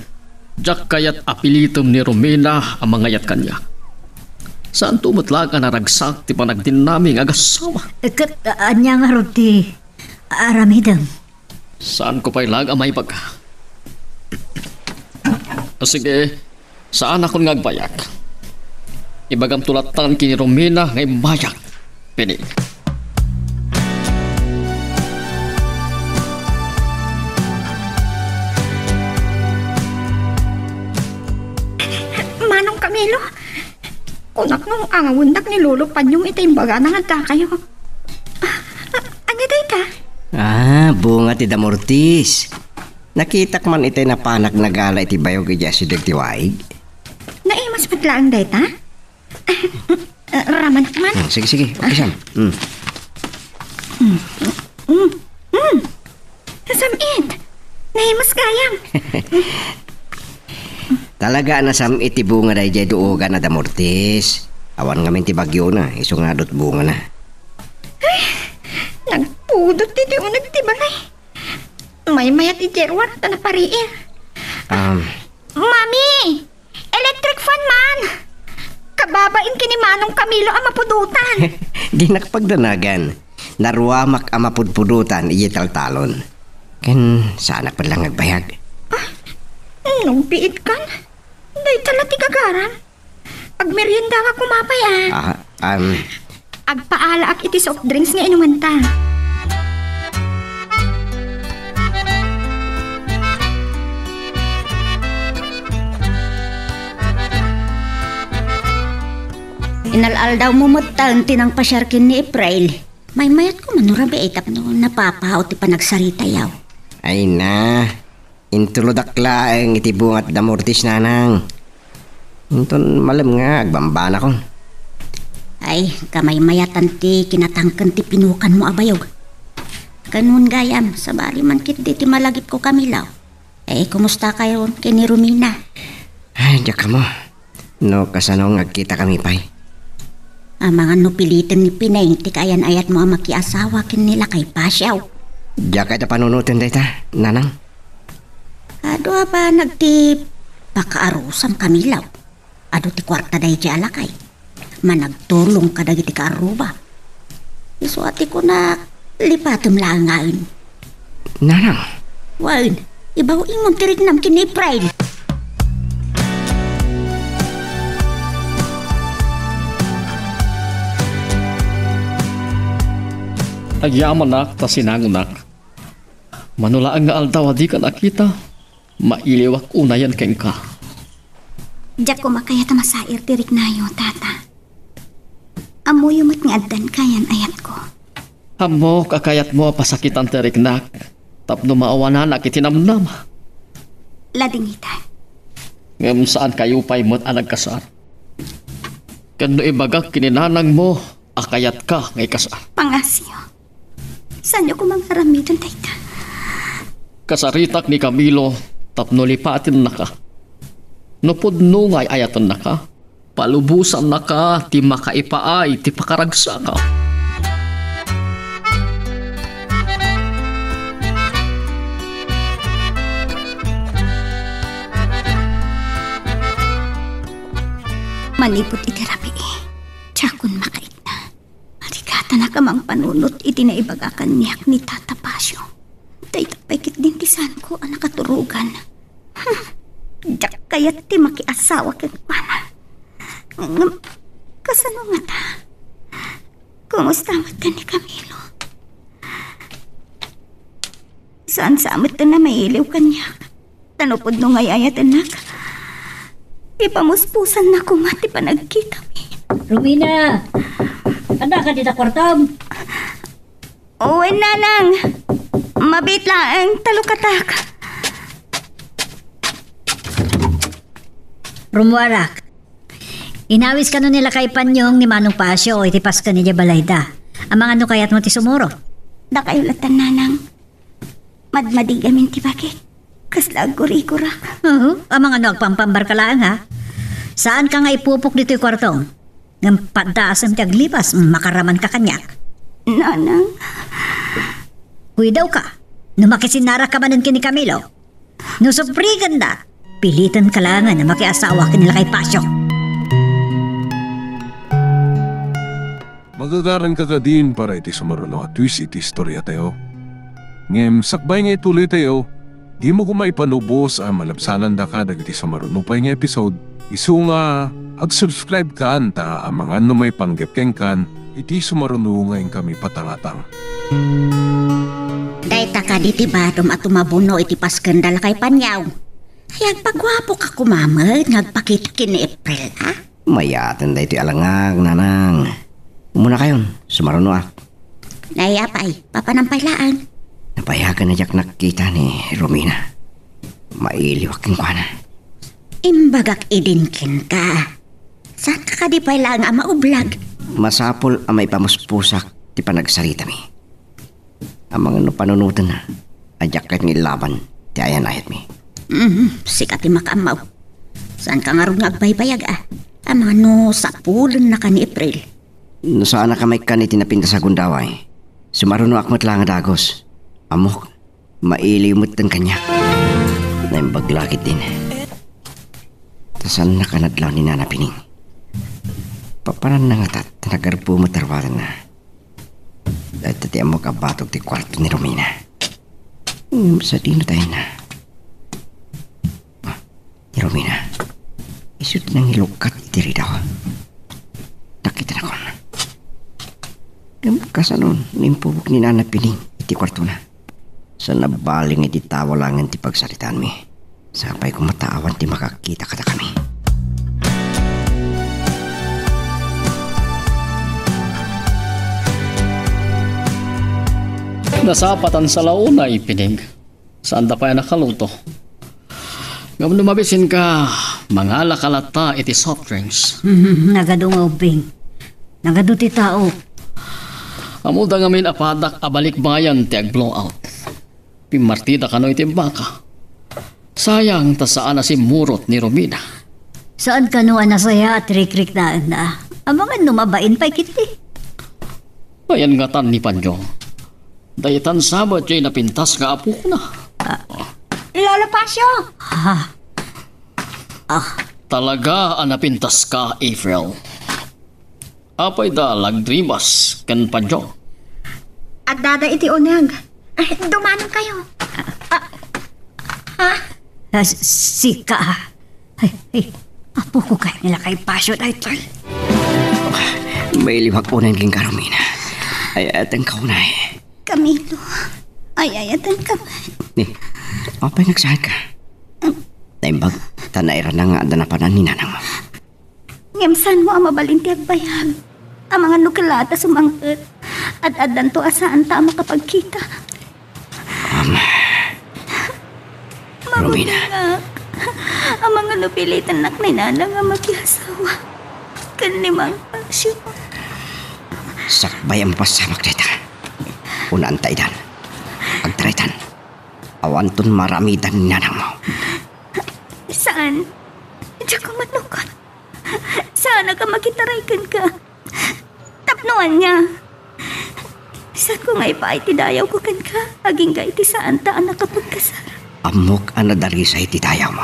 diak kayat a pilitem ni Romina a mangayat kaniak. Saanto met laeng a naragsak ti panagdinaming agassawa. Eh, ket, a-, ania ngarud ti aramidem? Saanko pay laeng a maibaga. Sige, saanakon nga agbayag. Ibagamto latta ken ni Romina nga imbayag. Pini. Manong Camilo, kunak no angawendak ni Lolo Panyong iti imbagana nga addakayo. Ah, ah, ania dayta? Ah, bunga ti damortis. Nakitak man itay napanak nagala iti bayog idiay asideg ti waig. Naimas met laeng dayta? Ah, raman man. Hmm, sige, sige. Okay, Sam. Hmm. Mm, mm. Nasam-it. Naimas gayam. Talaga a nasam-it ti bunga daydiay duogan a damortis. Awan ngamin ti bagyona, isu nga adut bungana. Ay, nagpudot ti uneg ti balay. Maymayat ti Gerwar ta napariir. Um. Mami! Electric fan man! Kababain ken ni Manong Camilo a mapudotan. Dinak pagdanagan. Naruamak a mapudpudotan idiay taltalon. Ken saanak pay laeng nga agbayag. Ah, nagbiit kan? Dayta la ti gagaram. Agmerienda ka koma pay, ah. Ah, um. Agpaalaak iti soft drinks nga inumanta. Inal-aldawmo metten ti nangpasiar ken ni April. Maymayatko man no rabii tapno napapahaw ti panagsaritayo. Ay na, intulodak laeng iti bungat damortis, nanang. Inton malem nga agbambanakon. Ay, kamaymayatan ti kinatangken ti pinukanmo a bayog. Kanon gayam, sabali man ketdi ti malagipko, Camilo. Eh, kumusta kayo ken ni Romina? Ay, diak ammo. No kasano nga agkitakami pay? Amangan no piliten ni Pineng ti kaayan-ayatmo a makiasawa ken ni lakay Pasiaw. Diak kayat a panunoten dayta, nanang. Adu a banag ti pakaarusam, Camilo. Adu ti kuarta daydiay a lakay. Managtulong kadagiti kaarruba. Isu a ti kunak, lipatem laengaen. Nanang. Wen, ibaw-imon ti riknam ken ni April. Agyamanak ta sinangonak. Mano laeng nga aldaw a dika nakita, mailiwak unayen kenka. Diak koma kayat a masair ti riknayo, Tata. Ammoyo met nga addan kaayan-ayatko. Ammok a kayatmo a pasakitan ti riknak tapno maawananak iti namnama. Ladingita. Ngem saan kayo pay met a nagkasar. Ken no ibagak ken ni nanangmo a kayatka nga ikasar. Pangasiyo. Saanyo koma nga aramiden dayta? Kasaritak ni Camilo tapno lipatennaka. No pudno nga ay-ayatennaka, palubosannaka ti makaipaay ti pakaragsakam. Manipud iti rabii, diakon makaikna. Arigatanak a mangpanunot iti naibaga kaniak ni Tata Pasio. Dayta pay ketdin ti saanko a nakaturogan. Hmm, diak kayat ti makiasawa kenkuana. Ngem, kasano ngata? Kumusta met ni Camilo? Saan sa met a mailiw kaniak. Ta no pudno nga ay-ayatennak, ipamuspusanna koma ti panagkitami. Romina! Adda ka dita kuartom? Wen, Nanang. Mabiit laeng ta lukatak. Rumuarak. Inawis kano ni Lakay Panyong ni Manong Pasio iti pasken idiay balayda. Amangan no kayatmo ti sumurot? Dakayo latta, Nanang. Madmadi gamin ti bagik. Kasla aggurigurak. Uhu, amangan no agpampambarka laeng, ha? Saanka nga ipupok ditoy kuartom. Ngem paddaasem ti aglipas, makaramanka kaniak. Nanang. Kuidawka. No makisinaraka manen ken ni Camilo. No suprigenda, pilitenka laengen a makiasawa ken ni Lakay Pasio. Magagaranka kadin para iti sumaruno a twist iti istoriatayo. Ngem sakbay nga ituloytayo, dimo koma ipanubos a malabsanandaka dagiti sumaruno pay nga episode, isu nga ag-subscribe kan ta amangan no maipanggep kenkan iti sumaruno nga inkami patangatang. Dayta kadi ti badom a tumabuno iti pasken da Lakay Panyong. Ay, agpaguapoka koma met nga agpakita ken ni April, a? Mayaten daytoy a langag, Nanang. Umunakayon, sumarunoak. Nay, apay, papanam pay laeng. Napayagan a diak nakita ni Romina. Mailiwak kenkuana. Imbagak idin kenka. Saanka kadi pay laeng a maublag? Masapul a maipamuspusak ti panagsaritami. Amangan no panunotenna a diak ket nga illaban ti ayan-ayatmi. Mhm, sika ti makaammo. Saanka ngarud nga agbaybayag, a? Amangan no sapulennaka ni April. No saanaka maikkan iti napintas a gundaway, sumarunoak met laeng a dagus. Ammok, mailiw metten kaniak. Naimbag la ketdin. Ta saannak a nadlaw ni Nana Pining. Papananna ngata ta nagarpu met a ruatenna. Dayta ti ammok a batog ti kuarto ni Romina. Ngem sadino ta ayanna? Ah, ni Romina. Isu ti nangilukat iti ridaw. Nakitanakon. Ngem kasano no impupok ni Nana Pining iti kuartona? Sa nabaling iti tawa laengen ti pagsaritaanmi. Sapay koma ta awan ti makakita kadakami. Nasapatan sa launay, Pining. Saanda pay a nakaluto. Ngem no mabisinka, mangalaka latta iti soft drinks. Nagadu nga ubbing. Nagadu ti tao. Ammoda ngamin a padak a balikbayan ti agblowout. Pimmartida kano iti baka. Sayang ta saan a simmurot ni Romina. Saan kano a nasayaat ti rikriknaenna? Amangan no mabain pay ketdi. Ayan ngatan ni Panyo. Daytan sa met diay napintas nga apokna. Ah. Lolo Pasio! Ah. Ah. Talaga a napintaska, April. Apay da lagrimas ken Panyo? Addada iti uneg. Ay, dumanonkayo. Ah, ah. Ah, s-, sika. Ay, ay, apoko kayat ni Lakay Pasio daytoy. Mailiwak unay kenka, Romina. Ay-ayatenka unay. Camilo, ay-ayatenka met. Ni, apay nagsaanka? Naimbag, ta nairana nga adda napanan ni nanangmo. Ngem saanmo a mabalin ti agbayag? Amangan no kellaat a sumang-et, ad-addanto a saanta a makapagkita. Ama. Romina. Mabutingak. Amangan no pilitennak ni Nanang a makiasawa ken ni Mang Pasio. Sakbay a mapasamak dayta. Unaanta idan. Agtaraytan. Awanton maaramidan ni nanangmo. Saan? Diak manukot. Saanak a makitaray kenka. Tapno ania? Saanko nga ipaay ti dayawko kenka agingga iti saanta a nakapagkasar. Ammok a nadarisay ti dayawmo.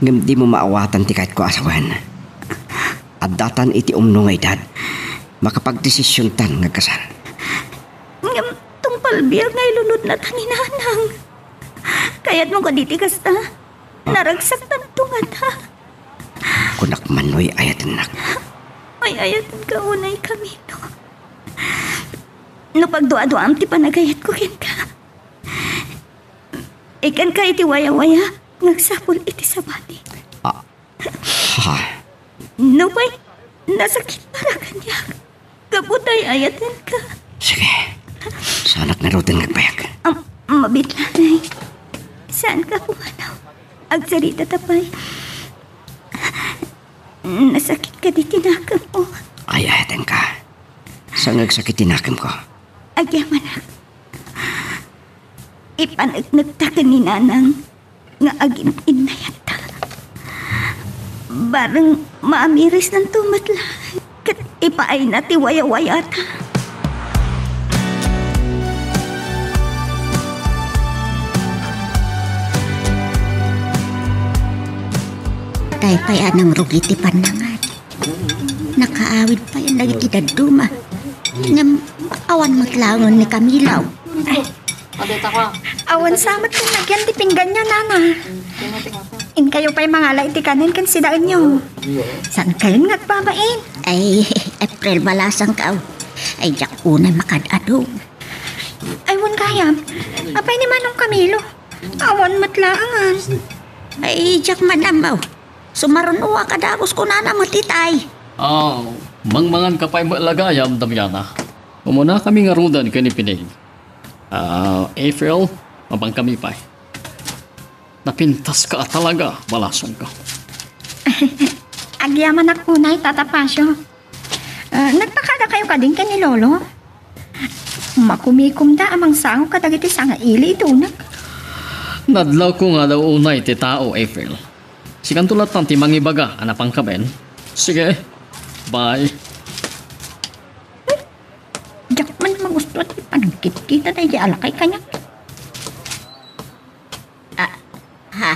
Ngem dimo maawatan ti kayatko a sawen. Addatan iti umno nga edad. Makapagdesisiontan nga agkasar. Ngem tungpal biag nga ilunodna ta ni Nanang. Kayatmo kadi ti kasta? Naragsaktanto ngata. Kunak man no ay-ayatennak. Ay-ayatenka unay, Camilo. No pagduaduam ti panagayatko kenka, Ikkanka iti wayawaya nga agsapul iti sabali. Ah, ha? Nupay nasakit para kaniak, gapu ta ay-ayatenka. Sige. Saanak ngaruden nga agbayag. Am, mabitlanay. Saanka pumanaw. Agsarita ta pay. Nasakit kadi ti nakemmo. Ay-ayatenka. Saan nga agsakit ti nakemko? Agyamanak. Ipaneknekta ken ni Nanang nga agin-innayatta. Bareng maamirisnanto met la ket ipaayna ti wayawayata. Tay pay a nangrugi ti pannangan. Nakaawid pay dagiti dadduma. Ngem awan met laengen ni Camilo. Awan sa met ti nagyan ti pingganyo, Nana. Inkayo pay mangala iti kanen ken sidaenyo. Saankayon nga agbabain? Ay, April, balasangko. Ay, diak unay makaad-adu. Ay, wen gayam. Apay ni Manong Camilo? Awan met laengen. Ay, diak man ammo. Sumarunoak a dagus kunana met itay. Ah, mangmanganka pay met la gayam, Damiana. Umunakami ngaruden ken ni Pining. Ah, April, mapankami pay. Napintaska a talaga, balasangko. Agyamanak unay, Tata Pasio. Ah, nagpakadakayo kadin ken ni Lolo? Makumikomda a mangsango kadagiti sangaili iti uneg. Nadlawko nga daw unay ti tao, April. Sikanto latta ti mangibaga a napankaben. Sige, bye. Diak man magustuhan ti panagkitkita daydi a lakay kaniak. Ah, ha?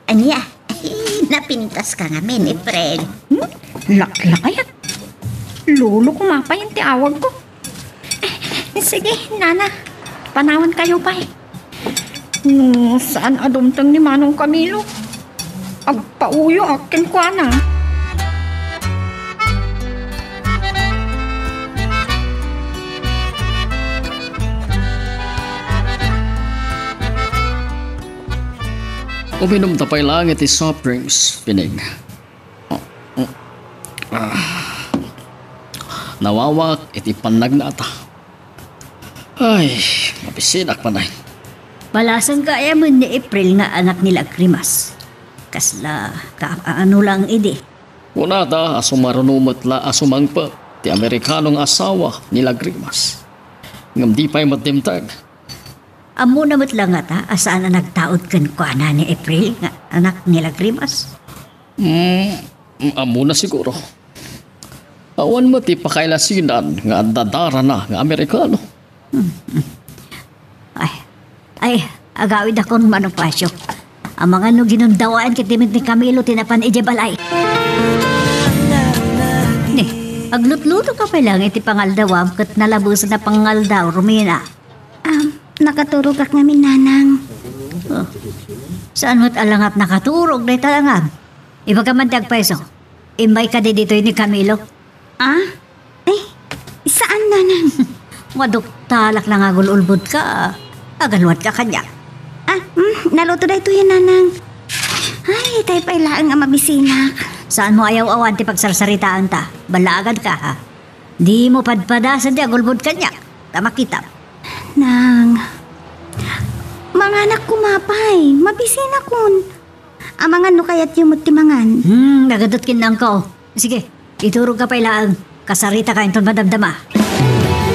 Ania? Napintaska ngamin, April. Hmm? Laklakayat. Lolo, kumapay ti awagko. Sige, Nana. Panawankayo pay. No saan a dumteng ni Manong Camilo, agpauyoak kenkuana. Uminumta pay laeng iti soft drinks, Pining. Ah. Nawawak iti pannagnata. Ay, mabisinak man ay. Balasang gayam ni April nga anak ni Lagrimas. Kasla kaano lang idi. Kunata a sumaruno met la a sumangpet ti Amerikano nga asawa ni Lagrimas. Ngem di pay met dimteng. Ammona met la ngata a saan a nagtaud kenkuana ni April nga anak ni Lagrimas? Hmm, ammona siguro. Awan met ti pakailasinan nga adda darana nga Amerikano. Hmm, hmm. Ay, ay, agawidakon, Manong Pasio. Amangan no ginundawaen ket ni Camilo ti napan idiay balay. Ni, aglutluto ka pay lang iti pangaldawam ket nalabesen a pangaldaw, Romina. Ah, nakaturogak ngamin, Nanang. Oh. Saan met a langap nakaturog dayta langam? Ibagam man ti agpayso. Immay kadi ditoy ni Camilo. Ah? Ay, saan, Nanang? Maduktalak na nga agul-ulbod ka. Agaluat ka kanya. Ah, mm, naluto daytoy, Nanang. Ay, tay pay laeng a mabisinak. Saan mo ayaw-awan ti pagsarsaritaanta? Balaagad ka, ha? Di mo padpadasen ti agulbod kaniak, ta makitam. Nang, manganak koma pay, mabisinakon. Amangan no kayatyo met ti mangan. Hmm, nagadot kinnangko. Sige, iturog ka pay laeng. Kasarita ka inton madamdama.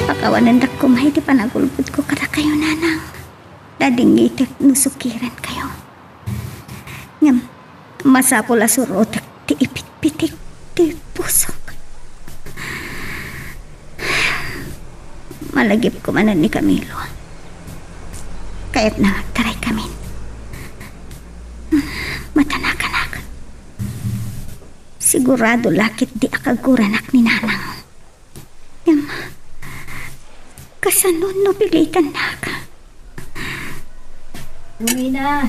Pakawanendak koma iti panagulbodko kadakayo, Nanang. Nadingitek no sukirenkayo. Ngem, masapul a surotek ti ipitpitik ti pusok. Malagipko manen ni Camilo. Kayatna nga agtaraykamin. Matanakanak. Sigurado la ket di akaguranak ni Nanang. Ngem, kasano no pilitannak? Romina,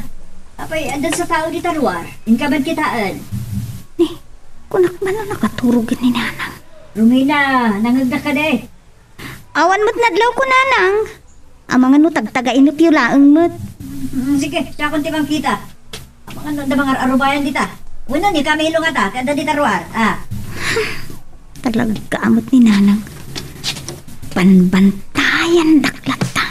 apay, adda sa tao dita luar? Inka man kitaen. Ni, kunak man no nakaturog ni Nanang. Romina, nangegda kadi? Awan met nadlawko, Nanang. Amangan no tagtagainepyo laeng met. Mm, sige, siakon ti mangkita. Amangan no adda mangar-arubayan dita. Wenno ni Camilo ngata, ket adda dita ruar. Ah. Talaga met ni Nanang. Banbantayandak latta.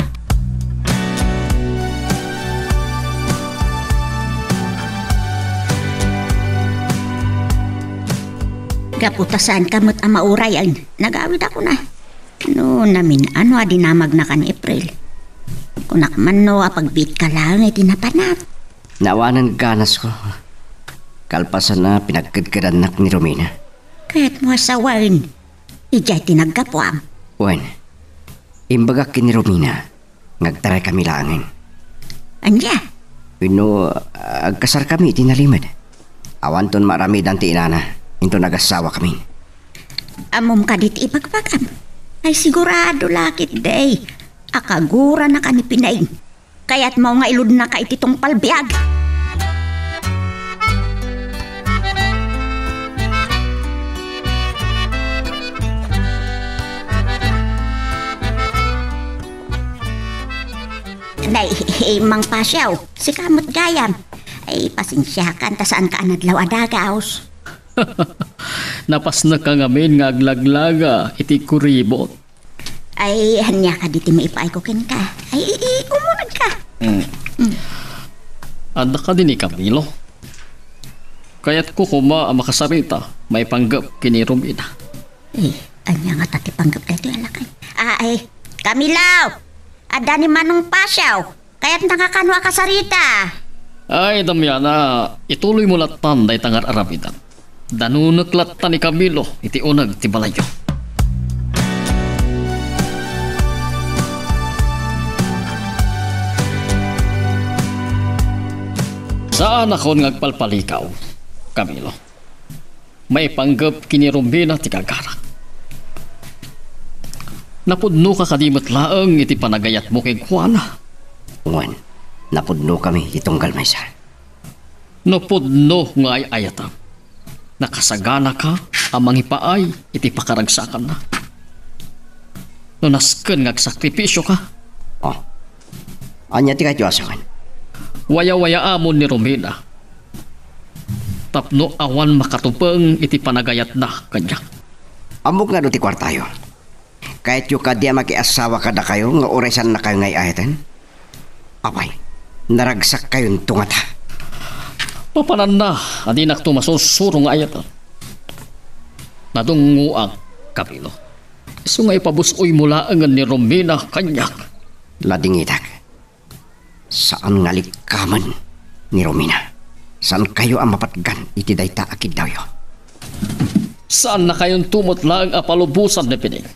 Gapu ta saanka met a mauray, ay, nagawidakon a. No namin-ano a dinamagna kan April. Kunak man no apagbiitka laeng iti napanak. Naawanan ganasko. Kalpasan a pinagkedkedannak ni Romina. Kayatmo a sawen, idiay ti naggapuam. Wen, imbagak ken ni Romina nga agtaraykami laengen. Ania? Wenno, agkasarkami iti nalimed. Awanton maaramidan ti inana, inton agassawakami. Ammom kadi ti ibagbagam? Ay, sigurado la ketdi a kaguranaka ni Pineng. Kayatmo nga iludnaka iti tungpal biag. Nay, Mang Pasiaw, sika met gayam. Ay, pasensiakan ta saanka a nadlaw a dagaus. Napasnekka ngamin nga aglaglaga iti kuribot. Ay, ania kadi ti maipaayko kenka? Ay, i-, i-, ummunegka. Mm. Mm. Adda kadi ni Camilo? Kayatko koma a makasarita maipanggep ken ni Romina. Eh, ania ngata ti panggep daytoy a lakay? Ah, ay, Camilo! Adda ni Manong Pasiaw. Kayatna nga kano a kasarita. Ay, Damiana, ituloymo lattan dayta nga ar-aramidem. Danunek latta ni Camilo iti uneg ti balayyo. Saanakon nga agpalpalikaw, Camilo. Maipanggep ken ni Romina ti gagarak. Napudnoka kadi met laeng iti panagayatmo kenkuana? Wen, napudnokami iti tunggal maysa. No pudno nga ay-ayatem, nakasaganaka a mangipaay iti pakaragsakanna. No nasken nga agsakripisioka. Oh. Ania ti kayatyo a sawen? Wayawayaamon ni Romina tapno awan makatupeng iti panagayatna kaniak. Ammok nga adu ti kuartayo. Kayatyo kadi a makiasawa kadakayo nga uray saannakayo nga ay-ayaten? Apay, naragsakkayonto ngata? Mapananna a dinakto masursuro nga ayaten. Nadungngoak, Camilo. Isu nga ipabus-oymo laengen ni Romina kaniak. Ladingitak. Saan nga alikkamen ni Romina. Saankayo a mapatgan iti dayta a kiddawyo. Saannakayonto met laeng a palubosan ni Pining.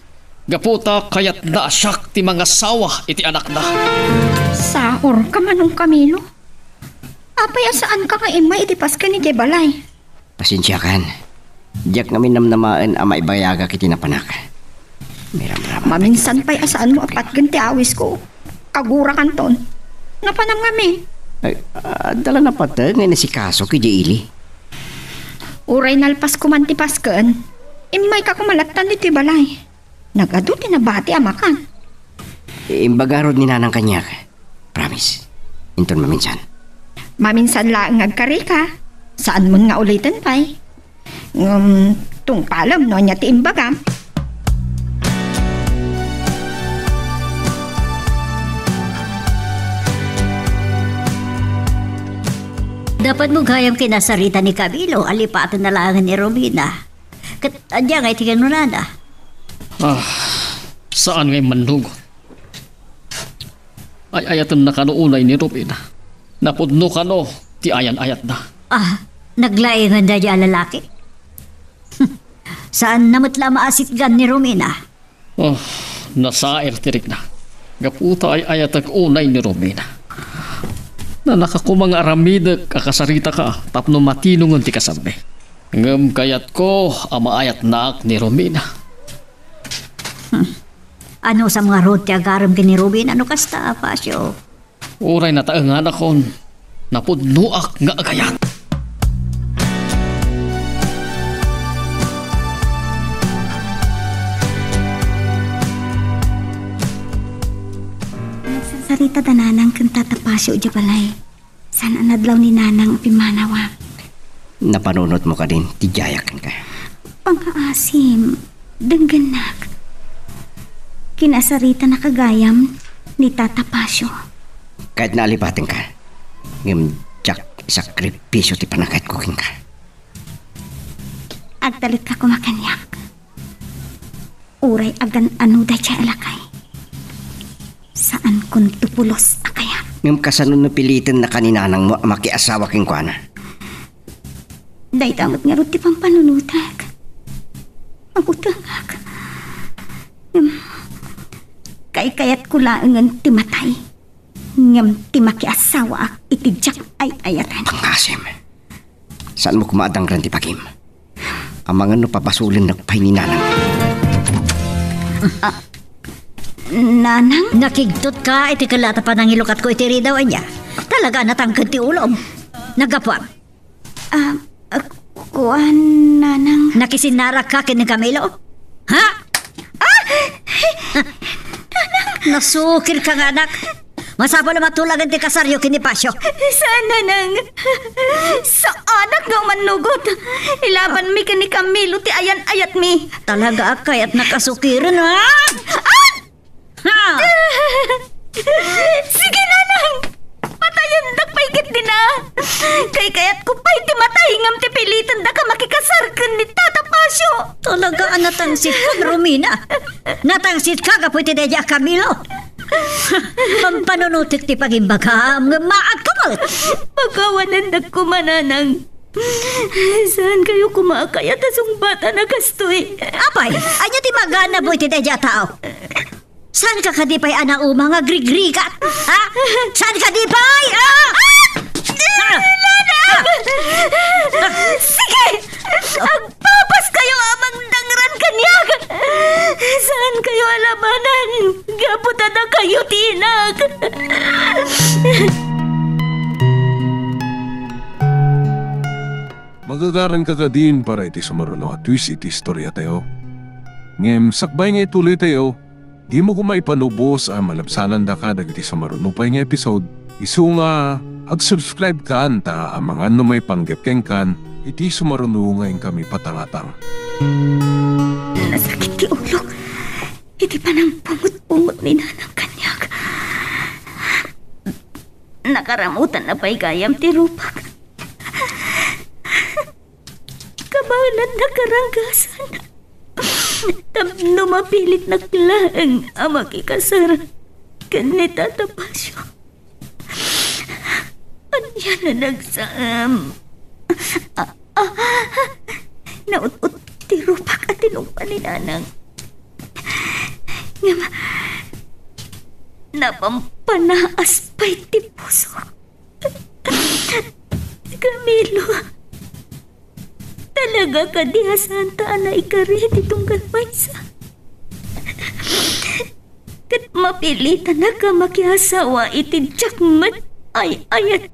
Gapu ta kayatna a siak ti mangasawa iti anakna. Saorka, Manong Camilo. Apay a saanka nga immay iti pasken idiay balay? Pasensiakan. Diak ngamin namnamaen a maibayagak iti napanak. Miramram. Maminsan pay a saanmo a patgen ti awisko. Kagurakanton. Napanam ngamin. Ay, adda la napateg nga inasikaso ken ni Ili. Uray nalpas koman ti pasken, immayka koma lattan ditoy balay. Nagadu ti nabati a makan. Imbaga ngarud ni Nanang kaniak. Promise. Inton maminsan. Maminsan laeng nga agkarika. Saanmon nga uliten pay. Ngem, tungpalem no ania ti imbagam. Dapat mo gayam kinasarita ni Camilo, alipaten na laeng ni Romina. Ket ania ngay ti kinunana? Ah, saan ngay mannungot? Ay-ayatenna kano unay ni Romina? Napudno kano ti ayan-ayatna? Ah, naglaengen daydi a lalaki? Saanna met la a maasitgan ni Romina. Oh, nasair ti rikna. Gapu ta ay-ayatek unay ni Romina. Nalaka koma nga aramidek a kasaritaka tapno matinongen ti kasabmi. Ngem kayatko a maayatnaak ni Romina. Hmm. Anusam ngarud ti agarem ken ni Romina no kasta, Facio? Uray nataenganakon, napudnoak nga agayat. Rita da Nanang ken Tata Pasio idiay balay. Saan a nadlaw ni Nanang a pimmanawak. Napanunotmo kadin ti diayak kenka? Pangngaasim, denggennak. Kinasaritanaka gayam ni Tata Pasio. Kayatna a lipatenka, ngem diak isakripisio ti pannakayatko kenka. Agtalekka koma kaniak. Uray agan-ano daydiay a lakay, saankonto pulos a kayat. Ngem kasano no pilitennaka ni nanangmo a makiasawa kenkuana? Dayta met ngarud ti pampanunotek. Mabutengak. Ngem kaykayatko laengen ti matay ngem ti makiasawaak iti diak ay-ayaten. Pangngaasim. Saanmo koma a dangran ti bagim. Amangan no pabasolennak pay ni Nanang. Ah, Nanang? Nakigtotka iti kellat a panangilukatko iti ridaw, ania? Talaga a natangked ti ulom. Naggapuam. Ah, ah, kuan, Nanang. Nakisinnarakka ken ni Camilo? Ha? Ah! Nasukirka nga anak. Masapul a matulagen ti kasaryo ken ni Pasio. Saan, Nanang. Saanak nga umannugot. Ilabanmi ken ni Camilo ti ayan-ayatmi. Talaga a kayatnak a sukiren, ha? Ah! Ha! Sige, Nanang! Patayendak pay ketdin a! Kaykayatko pay ti matay ngem ti pilitendaka makikasar ken ni Tata Pasio! Talaga a natangsitka, Romina! Natangsitka gapu iti daydiay a Camilo! Pampanunotek ti pagimbagam, ngem maagka met! Pakawanendak koma, Nanang. Saankayo koma a kayat a sungbatan a kastoy. Apay, ania ti maganabo iti daydiay a tao? Saanka kadi pay a nauma nga agrigrigat? Ha? Saanka kadi pay? Ah! Ah! Ah! Sige! Agpapaskayo a mangdangran kaniak! Saankayo a labanan gapu ta dakayo ti inak! Magagaranka kadin para iti sumaruno a twist iti istoriatayo. Ngem sakbay nga ituloytayo, dimo koma ipanubos a malabsanandaka dagiti sumaruno pay nga episode. Isu nga, ag-subscribe kan ta amangan no maipanggep kenkan iti sumaruno nga inkami patangatang. Nasakit ti ulok iti panangpungot-pungot ni Nanang kaniak. Nakaramutan na pay gayam ti rupak. Kabaelan nakaranggasan. Tapno mapilitnak laeng a makikasar ken ni Tata Pasio. Ania a nagsam? Ah, ah, naut-ot ti rupak a tinungpa ni Nanang. Ngem, napampanaas pay ti pusok. Camilo, talaga kadi a saanta a naikari ti tunggal maysa? Ket mapilitanak a makiasawa iti diak met ay-ayat.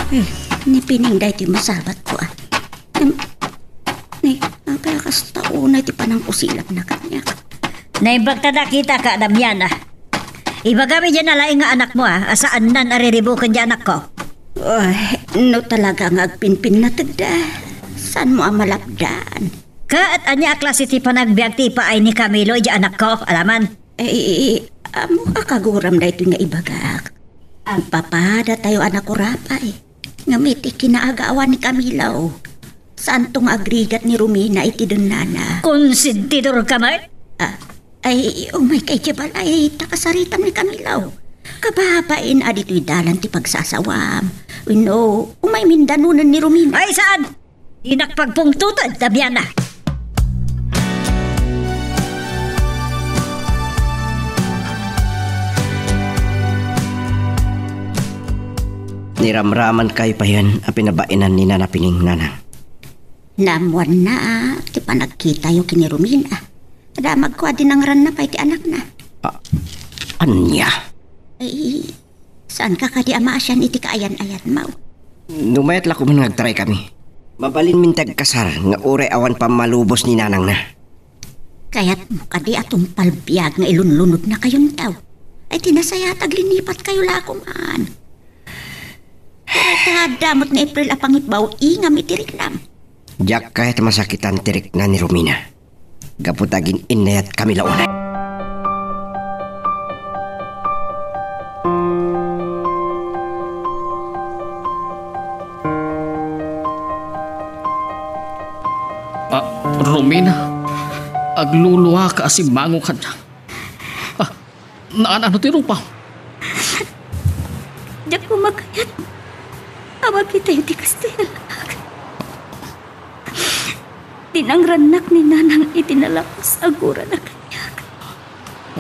Hmm, ni Pining daytoy masabatko, ah. Em, ni, apay a kasta unay ti panangkusilapna kaniak? Naimbag ta nakitaka, Damiana. Ibagam idiay nalaing nga anakmo, ah, a saannan a riribuken diay anakko. Ay, no talaga nga agpinpinnategda, saanmo a malapdan? Ket ania a klase ti panagbiag ti ipaay ni Camilo idiay anakko, alaman? Eh, ammok a kaguram daytoy nga ibagak. Agpapadatayo a nakurapay. Ngem iti kinaagawan ni Camilo, saanto nga agrigat ni Romina iti dennana. Konsentidorka met? Ah, ay, umayka idiay balay ta kasaritam ni Camilo. Kababain a ditoy dalan ti pagsasawam. Wenno, umaymin danonen ni Romina. Ay, saan? Dinak pagpungtoten, Damiana. Niramramankayo payen a pinabainan ni Nana Pining, Nanang? Naammoanna ti panagkitayo ken ni Romina. Damagko a dinangranna pay ti anakna. Ah, ania? Ay, saanka kadi a maasian iti kaayan-ayanmo? No mayat la koman nga agtaraykami, mabalinmin ti agkasar nga uray awan pammalubos ni nanangna. Kayatmo kadi a tungpal biag nga ilunlunodnakayonto? Ay, ti nasayaat, aglinipatkayo la koman. Pero ta adda met ni April a pangibaw-ingam iti riknam. Diak kayat a masakitan ti rikna ni Romina. Gapu ta agin-innayatkami la unay. Ah, Romina, agluluaka a simmango kaniak. Ah, naan-ano ti rupa? Diak koma kayat a makitayo ti kastoy a laak. Ti nangrannak ni Nanang iti nalapus a gurana kaniak.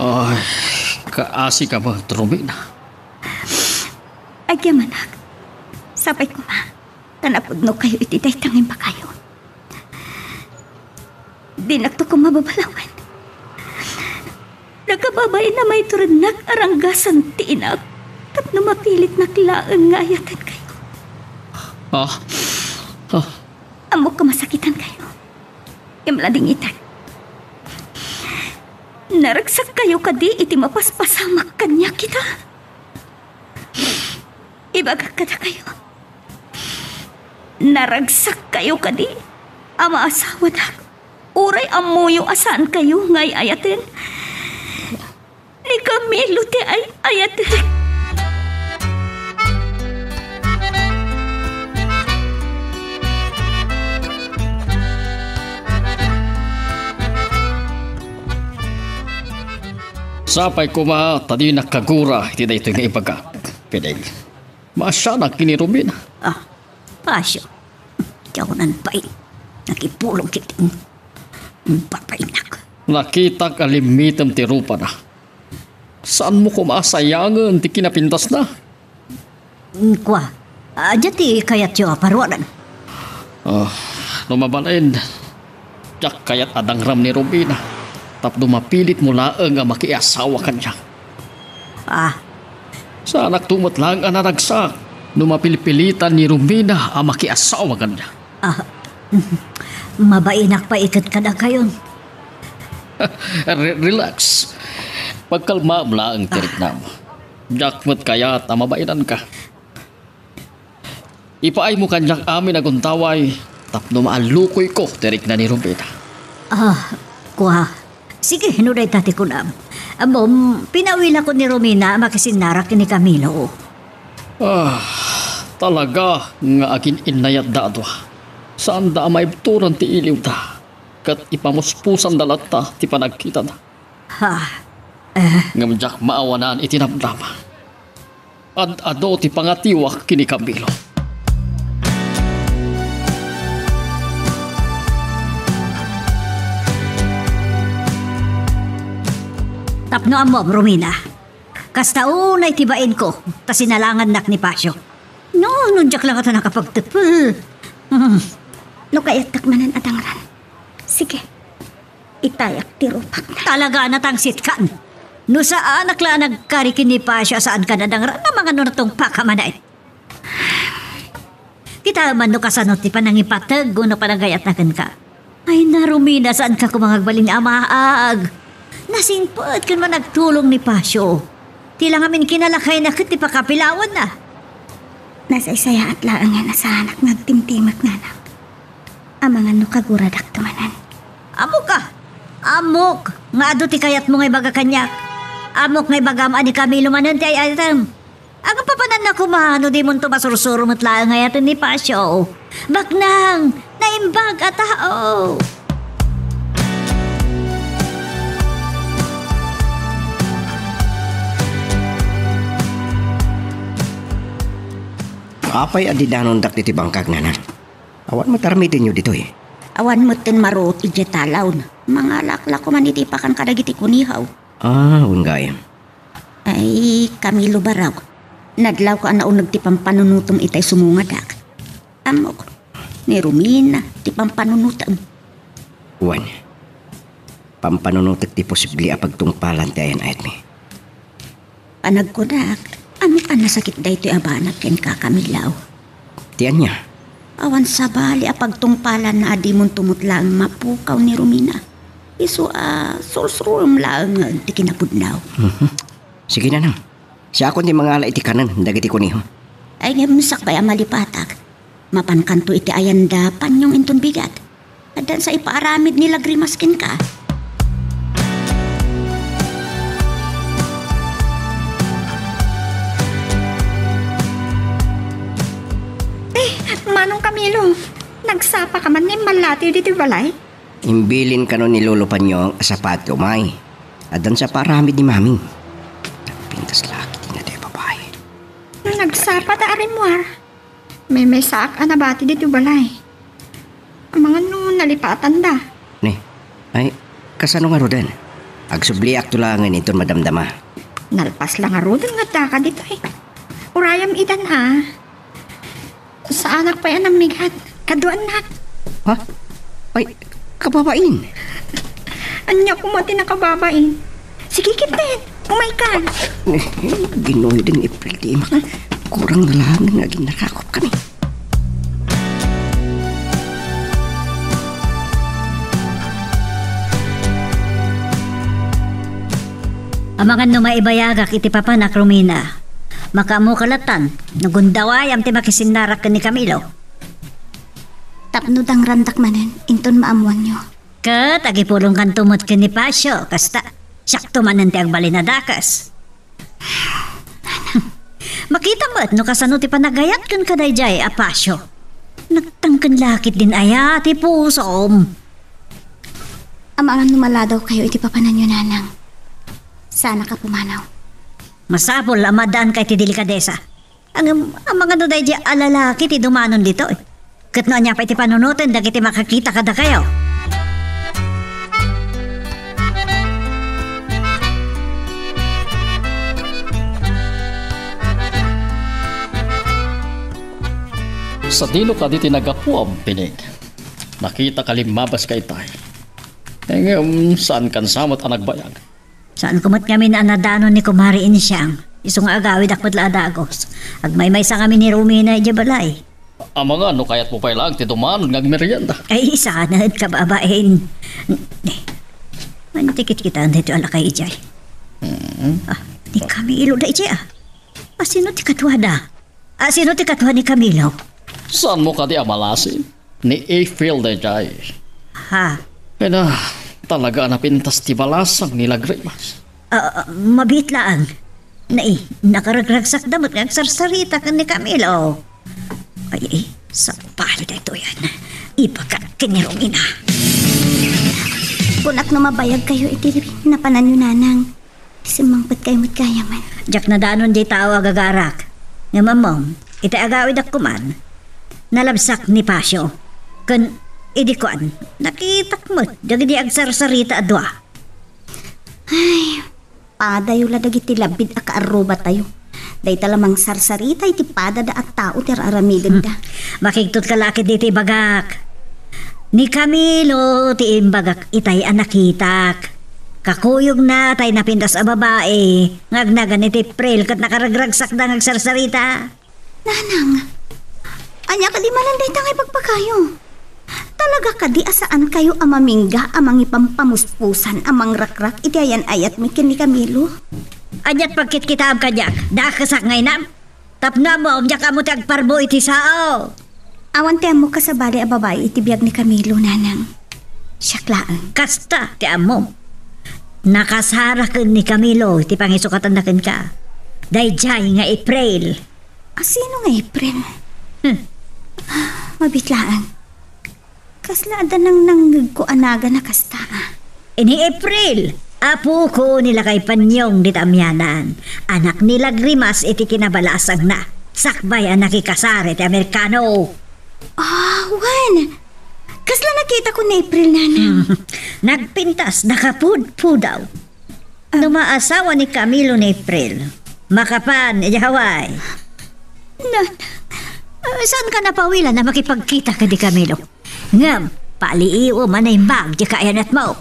Ay, kaasi ka met, Romina. Agyamanak, sapay koma ta napudnokayo iti dayta nga imbagayo. Dinakto koma babalawen. Nakababain a maiturednak a ranggasan ti inak tapno mapilitnak laeng nga ayatenkayo. Ah, ah. Ammok a masakitankayo. Ngem ladingitan. Naragsakkayo kadi iti mapaspasamak kaniak ita? Ibagak kadakayo. Naragsakkayo kadi a maasawadak? Uray ammoyo a saankayo nga ay-ayaten ni Camilo ti ay-ayatek. Sapay koma ta dinak kagura iti daytoy nga ibagak, Pideng. Maasianak ken ni Romina. Ah, Pasio. Diak unay bain. Nakipulong ket babainnak. Nakitak a limmitem ti rupana. Saanmo koma a sayangen ti kinapintasna? Mm, kua, adda ti kayatyo a paruanan? Ah, no mabalin, diak kayat a dangram ni Romina tapno mapilitmo laeng a makiasawa kaniak. Ah. Saanakto met laeng a naragsak no mapilpilitan ni Romina a makiasawa kaniak. Ah, mabainak pay iket kadakayon. Re-, relax. Pagkalmaem laeng ti riknam. Diak met kayat a mabainanka. Ipaaymo kaniak amin a gundaway tapno maallukoyko ti rikna ni Romina. Ah, kua. Sige, no dayta ti kunam. Ammom, pinawilakon ni Romina a makisinnarak ken ni Camilo. Ah, talaga nga agin-innayatda a dua. Saanda a maibturan ti iliwda, ket ipamuspusanda latta ti panagkitada. Ha? Eh. Ngem diak maawanan iti namnama. Ad-adu ti pangatiwak ken ni Camilo. Tapno ammom, Romina, kasta unay ti bainko ta sinalangannak ni Pasio. No, no diak la ngata nakapagtepel. Hmm. No kayattak manen a dangran, sige, itayak ti rupak. Talaga a natangsitkan. No saanak la a nagkari ken ni Pasio a saankan a dangran, amangan no natungpaka manen. Kitaem man no kasano ti panangipateg wenno panagayatna kenka. Ay, Romina, saanka koma nga agbalin a maag. Nasingpet ken managtulong ni Pasio. Ti la ngamin kinalakayna ket ti pakapilawanna. Nasaysayaat laeng a nasaanak nga agtimtimek, nanang. Amangan no kaguradakto manen. Ammok a, ammok nga adu ti kayatmo nga ibaga kaniak. Ammok nga ibagam a ni Camilo manen ti ay-ayatem. Agpapananna koma no dimonto masursuro met laeng nga ayaten ni Pasio. Baknang, naimbag a tao. Apay a didanondak ditoy bangkag, nanang? Awan met aramidenyo ditoy? Awan metten maruot idiay talawna. Mangalak la koman iti pakan kadagiti kunihaw. Ah, wen gayam. Ay, Camilo Barao, nadlawko a nauneg ti pampanunotem itay sumungadak. Ammok, ni Romina ti pampanunotem. Wen, pampanunotek ti posible a pagtungpalan ti ayan-ayatmi. Panagkunak, ammok a nasakit daytoy a banag kenka, Camilo. Ti ania? Awan sabali a pagtungpalanna a dimonto met laeng mapukaw ni Romina. Isu a sursurom laeng ti kinapudno. Mhm. Sige, Nanang. Siakon ti mangala iti kanen dagiti kuneho. Ay, ngem sakbay a malipatak, mapankanto iti ayanda panyong inton bigat. Addan sa ipaaramid ni Lagrimas kenka. Eh, Manong Camilo, nagsapa ka man nga immallatiw ditoy balay? Imbilin kano ni Lolo Panyong a sapati umay. Addan sa ipaaramid ni Mami. Nagpintas la ketdi dayta a babai. Nagsapa ta a rimmuar. Maymaysaak a nabati ditoy balay. Amangan no nalipatanda. Ne, ay, kasano ngaruden? Agsubliakto laengen inton madamdama. Nalpas la ngaruden nga addaka ditoy. Urayam itan a. Saanak pay a nammigat. Kaduaannak. Ha? Ay, kababain. Ania koma ti nakababain? Sige ketdin, umayka. Eh, Ginoo, deng April, di ma-, kurang na laeng nga aginnarakop kami. Amangan no maibayagak iti papanak, Romina. Makaammoka latta no gundawayam ti makisinnarak ken ni Camilo. Tapno dangrandak manen, inton maammoanyo. Ket agipulongkanto met ken ni Pacio, kasta, siakto manen ti agbalin a dakes. Makita met no kasano ti panagayat kenka daydiay a Pacio. Nagtangken la ketdin aya ti pusom. Amangan no maladawkayo iti papananyo, Nanang. Saanaka pumanaw. Masapul a maaddaanka iti delikadesa. Ngem, amangan no daydiay a lalaki ti dumanon ditoy. Ket no ania pay ti panunoten dagiti makakita kadakayo? Sadino kadi ti naggapuam, Pinig? Nakitaka limmabaska itay. Ngem, saankan sa met a nagbayag? Saanko met ngamin a nadanon ni Kumare Insiang. Isu nga agawidak met la a dagus. Agmaymaysa ngamin ni Romina idiay balay. Amangan no kayatmo pay laeng ti dumanon nga agmerienda. Ay, saan, kababain. Mantikit kita daytoy a lakay idiay. Mm. Ah, ni Camilo daydiay, ah. Asino ti kaduada? Ah, sino ti kaduada ni Camilo? Saanmo kadi a malasi? Ni April daydiay. Ha? Ena, talaga a napintas ti balasang ni Lagrimas. Ah, ah, mabiit laeng. Nai, nakaragragsakda met nga agsarsarita ken ni Camilo. Ay, ay, sabali daytoyen. Ibagak ken ni Romina. Kunak no mabayagkayo iti napananyo, Nanang. Simmangpetkayo met gayamen. Diak nadanon diay tao a gagarak. Ngem ammom, iti agawidak koman, nalabsak ni Pacio. Ken idi kuan, nakitak met dagidi agsarsarita a dua. Ay, padayo la dagiti labid a kaarrubatayo. Dayta la mangsarsarita iti padada a tao ti ar-aramidenda. Hmm. Makigtot ka la ketdi iti ibagak. Ni Camilo ti imbagak itay a nakitak. Kakuyogna tay napintas a babai nga agnagan iti April ket nakaragragsakda nga agsarsarita. Nanang, ania kadi manen dayta nga ibagbaga kayo? Talaga kadi a saankayo a mamingga a mangipampamuspusan a mangrakrak iti ayan-ayatmi ken ni Camilo? Aniat pagkitkitaem kaniak? Dakesak nga inam? Tapno ammom, diak ammo ti agparbo iti sao. Awan ti ammok a sabali a babai iti biag ni Camilo, Nanang. Siak laeng. Kasta ti ammom. Nakasaraken ni Camilo iti pangisukatanna kenka. Daydiay nga April. Asino nga April? Hmm. Mabiit laeng. Kasla adda nangnangngegko a nagan a kasta, a. Ni April, apoko ni Lakay Panyong dita amianan. Anak ni Lagrimas iti kinabalasangna. Sakbay a nakikasar iti Amerikano. Ah, wen. Kasla nakitakon ni April, Nanang. Hmm. Nagpintas, nakapudpudaw. Ah. No maasawa ni Camilo ni April, makapan idiay Hawaii. Na, ah, saanka napawilan a makipagkita ken ni Camilo? Ngem, paliiwem a naimbag ti kaayanatmo.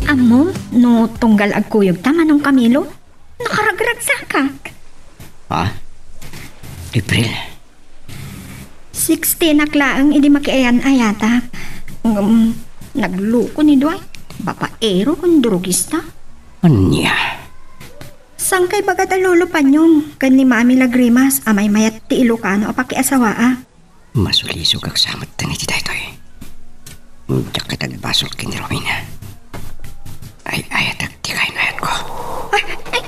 Ammom, No tunggal agkuyogta, Manong Camilo, nakaragragsakak. Ha? April? Sixteen-ak laeng idi makiayan-ayatak. Ngem, nagloko ni Dwight. Babaero ken drogista. Ania? Saan ka ibaga da Lolo Panyong ken ni Mami Lagrimas a maymayat ti Ilocano a pakiasawaak? Masulisogak sa met iti daytoy. Diak kitagbasol ken ni Romina. Ay, ayatek ti kainayanko. Ay, ay,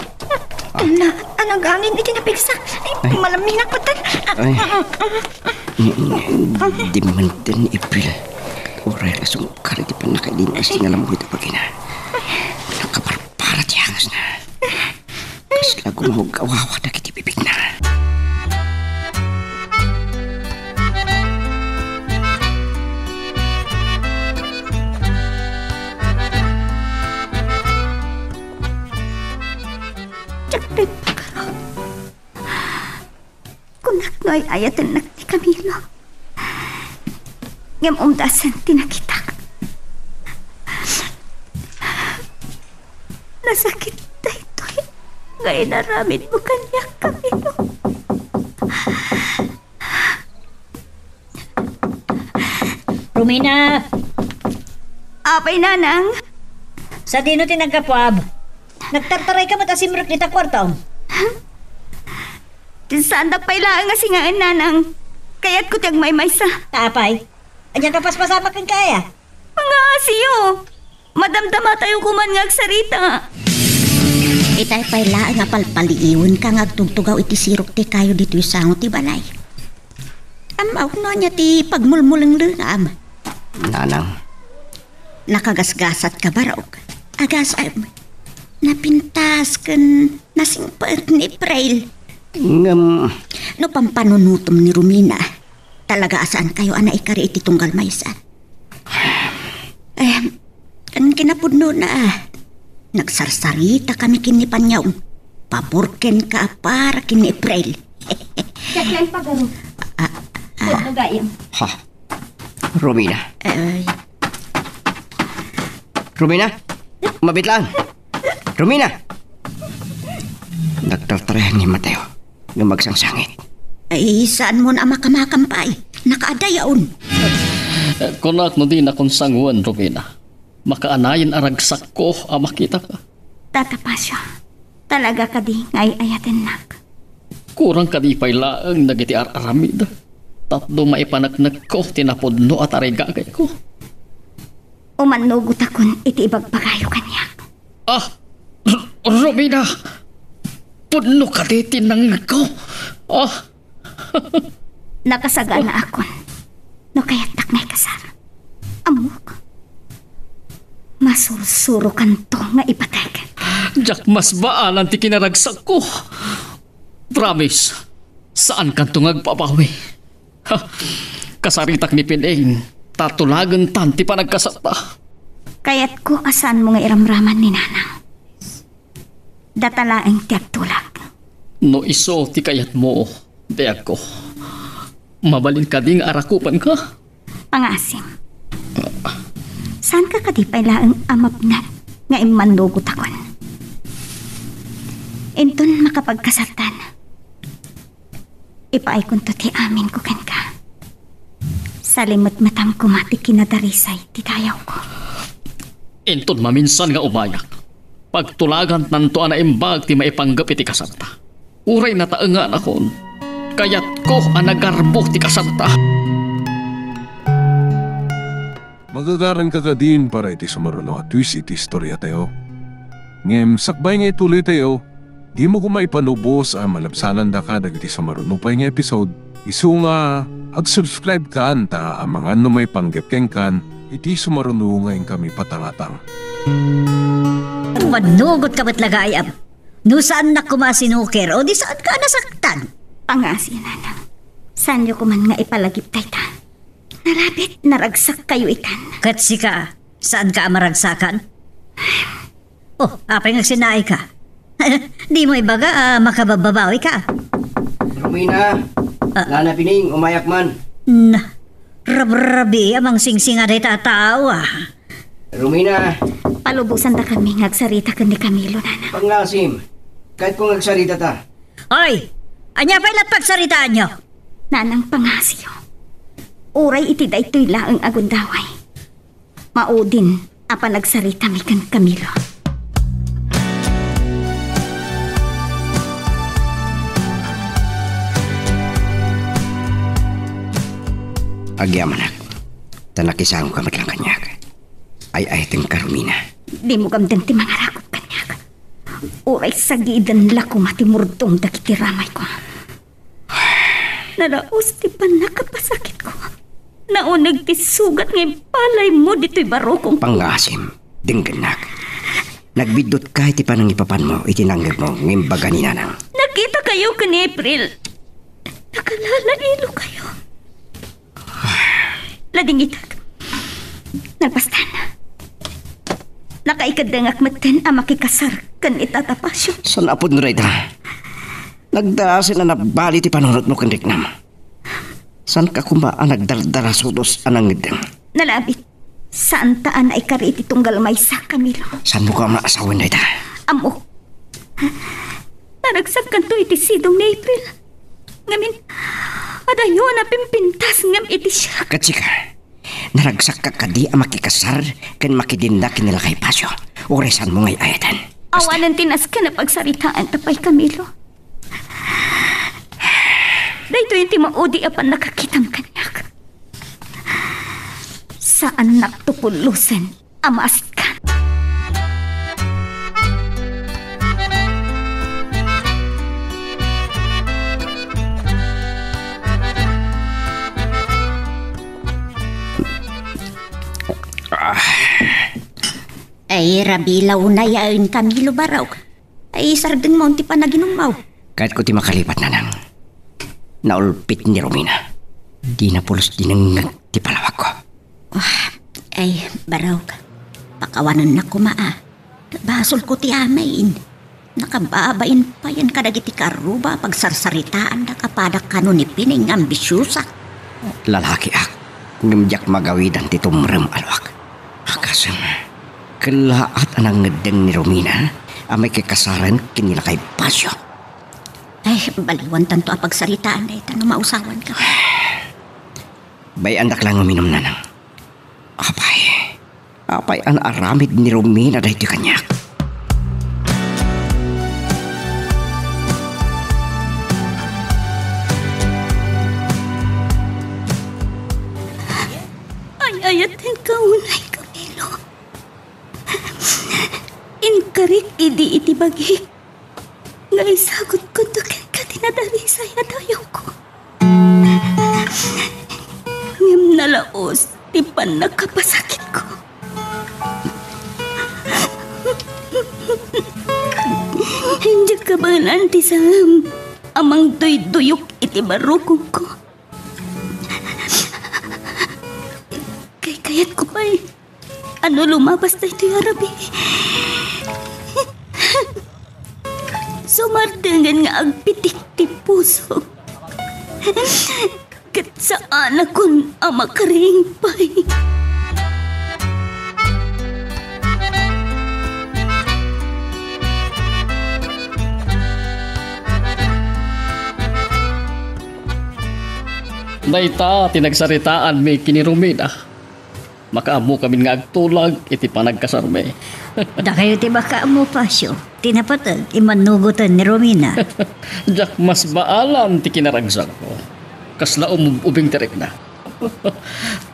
ala, anagangin iti napigsa. Ay, ay, malaminak patan. Ay. Ni, ni, dimmanten ni April. Uray la sumukar iti pannakailinas ti nalambuy a bagina. Nakabarbar-, Para ti angasna. Kasla gumawgawawa dagiti bibigna. Diak pay pagaro. Kunak no ay-ayatennak ti Camilo. Ngem umdasen ti nakitak. Nasakit daytoy nga inaramidmo kaniak, Camilo. Romina! Apay, Nanang? Sadino ti naggapuam? Nagtartarayka met a simrek dita kuartom. Saandak pay laeng a singaen, Nanang. Kayatko ti agmaymaysa. Ta apay? Ania nga paspasamak kenka aya? Nga asiyo! Madamdamatayo koman nga agsarita. Itay pay laeng a palpaliiwenka nga agtugtugaw iti sirok ti kayo ditoy sango ti balay. Ammo no ania ti pagmulmulenglengam. Nanang. Nakagasgasatka, barok. Agasem. Napintas ken nasingpet ni April. Ngem. No pampanunotem ni Romina, talaga a saankayo a naikari iti tunggal maysa. Eh, ken kinapudnona, nagsarsaritakami ken ni Panyong. Pabor kenka a para ken ni April. Diak laeng pagaro. Ah, ah. Pudno gayam. Ha? Romina? Ay. Romina? Mabit lang. Romina! Nagtartarayan ni Mateo nga magsangsangit. Ay, saanmon a makamakam pay? Nakaadayaon. Eh, kunak no dinakon sangoen, Romina. Makaanayen a ragsakko a makitaka. Tata Pasio, talaga kadi nga ay-ayatennak? Kurang kadi pay laeng dagiti ar-aramid tapno maipaneknekko ti napudno a tarigagayko? Umannugotakon iti ibagbagayo kaniak. Ah! R-, Romina! Pudno kadi ti nangngegko? Ah! Nakasaganaakon no kayattak nga ikasar. Ammok, masursurokanto nga ipatek. Diak masbaanan ti kinaragsakko. Promise, saankanto nga agbabawi. Ha, kasaritak ni Pining, ta tulagentan ti panagkasatta. Kayatko a saanmo nga iramraman ni Nanang. Data laeng ti agtulag. No isu ti kayatmo, biagko, mabalin kadi nga arakupanka? Pangaasim. Saanka kadi pay laeng a mapnag nga immannugotakon? Inton makapagkasattan, ipaaykonto ti aminko kenka. Salimetmetam koma ti kinadarisay ti dayawko. Inton maminsan nga umayak, pagtulagantanto a naimbag ti maipanggep iti kasatta. Uray nataenganakon, kayatko a nagarbo ti kasatta. Magagaranka kadin para iti sumaruno a twist iti istoriatayo. Ngem sakbay nga ituloytayo, dimo koma ipanubos a malabsanandaka dagiti sumaruno pay nga episode, isu nga ag-subscribe kan ta amangan no maipanggep kenkan iti sumaruno nga inkami patangatang. Mannugot ka met la gayam. No saannak koma a sinuker, o di saanka a nasaktan. Pangaasim, Nanang. Saanyo koman nga ipalagip dayta. Narabit, naragsakkayo itan. Ket sika, saanka a maragsakan? Oh, apay nga agsinaika? Dimo ibaga a makababbabawi ka? Romina, Ah. Nana Pining, umayak man. Na, rabrabi a mangsingsing a dayta a tao, ah. Romina, Palubosandakami nga agsarita ken ni Camilo, Nanang. Pangasim, kayatko nga agsaritata. Oy! Ania pay la pagsaritaanyo? Nanang, pangasiyo. Uray iti daytoy laeng a gundaway, maudin a panagsaritami ken Camilo. Agyamanak, ta nakisangoka met laeng kaniak. Ay-ayatenka, Romina. Dimo gamden ti mangarakop kaniak. Uray sagiden la koma ti murdom dagiti ramayko. Nalaus ti pannakapasakitko. Nauneg ti sugat nga impalaymo ditoy barukongko. Pangasim, denggennak. Nagbiddutka iti panangipapanmo iti nangngegmo nga imbaga ni Nanang. Nagkitakayo ken ni April. Nakalalailokayo. Ladingitak. Nagpastan. Nakaikeddengak metten a makikasar ken ni Tata Pasio. Saan a pudno dayta? Nagdaasen a nabali ti panunotmo ken riknam. Saanka koma a nagdardarasudos a nangngeddeng? Nalabit. Saanta a naikari iti tunggal maysa, Camilo. Saanmo koma a asawen dayta? Ammok. Naragsakkanto iti sidong ni April. Ngamin, adayo a napimpintas ngem iti siak. Ket sika, naragsakka kadi a makikasar ken makidinda ken ni lakay Pasio, uray saanmo nga ay-ayaten? Basta. Awanen ti nasken a pagsaritaanta pay, Camilo. Daytoy ti maudi a pannakakitam kaniak. Saannakto pulusen a maaskan. Ah. Ay, rabilaw na yaen, Camilo, barok. Ay, sardengmo ti panaginummo. Kayatko ti makalipat, Nanang. Naulpit ni Romina. Dina pulos dinengngeg ti palawagko. Ah, ay, barok. Pakawanennak koma, a. Basolko ti amin. Nakababain payen kadagiti karuba a pagsarsaritaandak a pada kano ni Pining nga ambisiosa. Lalakiak, ngem diak magawidan ti tumrem a luak. Kasem, kellaat a nangngeddeng ni Romina a makikasaren ken ni lakay Pasio. Ay, baliwantanto a pagsaritaan dayta no mausawanka. Bay-andak laeng uminum, Nanang. Apay, apay a naaramid ni Romina daytoy kaniak? Ay-ayatenka unay, Camilo. Inkarik idi iti bagik nga isagutko kenka ti nadarisay a dayawko. Ngem nalaus ti pannakapasakitko. Diak kabaelan ti sangam a mangduyduyok iti barukongko. Kay kayatko pay a no lumabas daytoy a rabii, sumardengen nga agpitik ti pusok. Ket saanakon a makariing pay. Dayta ti nagsaritaanmi ken ni Romina. Makaammokamin nga agtulag iti panagkasarmi. Dakayo ti makaammo, Pasio. Ti napateg, immannugoten ni Romina. Diak masbaalan ti kinaragsakko. Kasla umub-ubing ti rikna.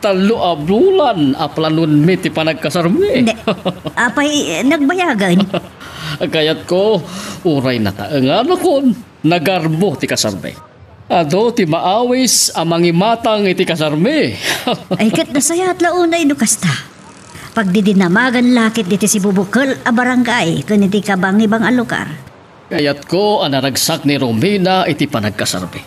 Tallo a bulan a planonmi ti panagkasarmi. Ne, apay nagbayagen? Kayatko, uray nataenganakon, nagarbo ti kasarmi. Adu ti maawis a mangimatang iti kasarmi. Ay, ket nasayaat la unay no kasta. Pagdidinamagan la ket iti sibubukel a barangay ken iti kabangibang a lugar. Kayatko a naragsak ni Romina iti panagkasarmi.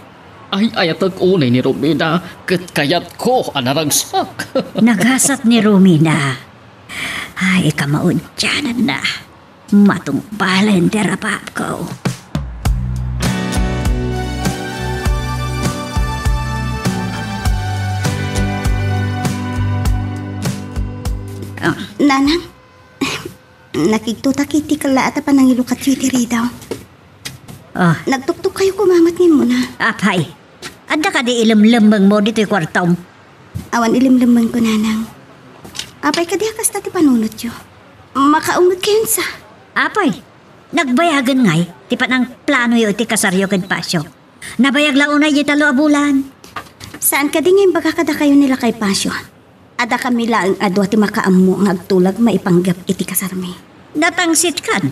Ay-ayatek unay ni Romina ket kayatko a naragsak. Nagasat ni Romina. Ay, kamaudiananna. Matungpalen ti rapatko. Ah. Nanang, Nakigtotak iti kellaat a panangilukatyo iti ridaw. Ah. Nagtuktok kayo kumamat nga immuna. Apay, adda kadi ilemlemmengmo ditoy kuartom? Awan ilemlemmengko, Nanang. Apay kadi a kasta ti panunotyo? Makaungot kayon sa. Apay, nagbayagen ngay ti panangplanoyo iti kasaryo ken Pasio? Nabayag la unay diay tallo a bulan. Saan kadi nga imbaga kadakayo ni Lakay Pasio? Adda kami laeng a dua ti makaammo nga agtulag maipanggep iti kasarmi. Natangsit kan.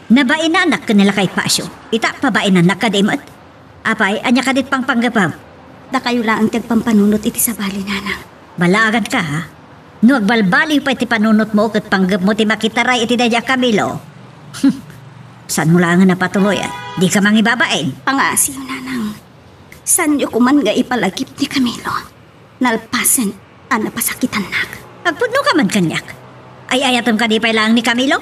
Nabainanak ken ni Lakay Pasio. Ita, pabainannak kadi met. Apay, ania kadit pangpanggepem? Dakayo laeng ti agpampanunot iti sabali, Nanang. Balagan ka, ha? No agbalbaliw pay ti panunotmo ket panggepmo ti makitaray iti daydi a Camilo. Saanmo laeng a napatuloyan? Dika mangibabain. Pangaasiyo, Nanang. Saanyo koman nga ipalagip ni Camilo. Nalpasen a napasakitannak. Agpudno ka man kaniak. Ay-ayatem kadi pay laeng ni Camilo?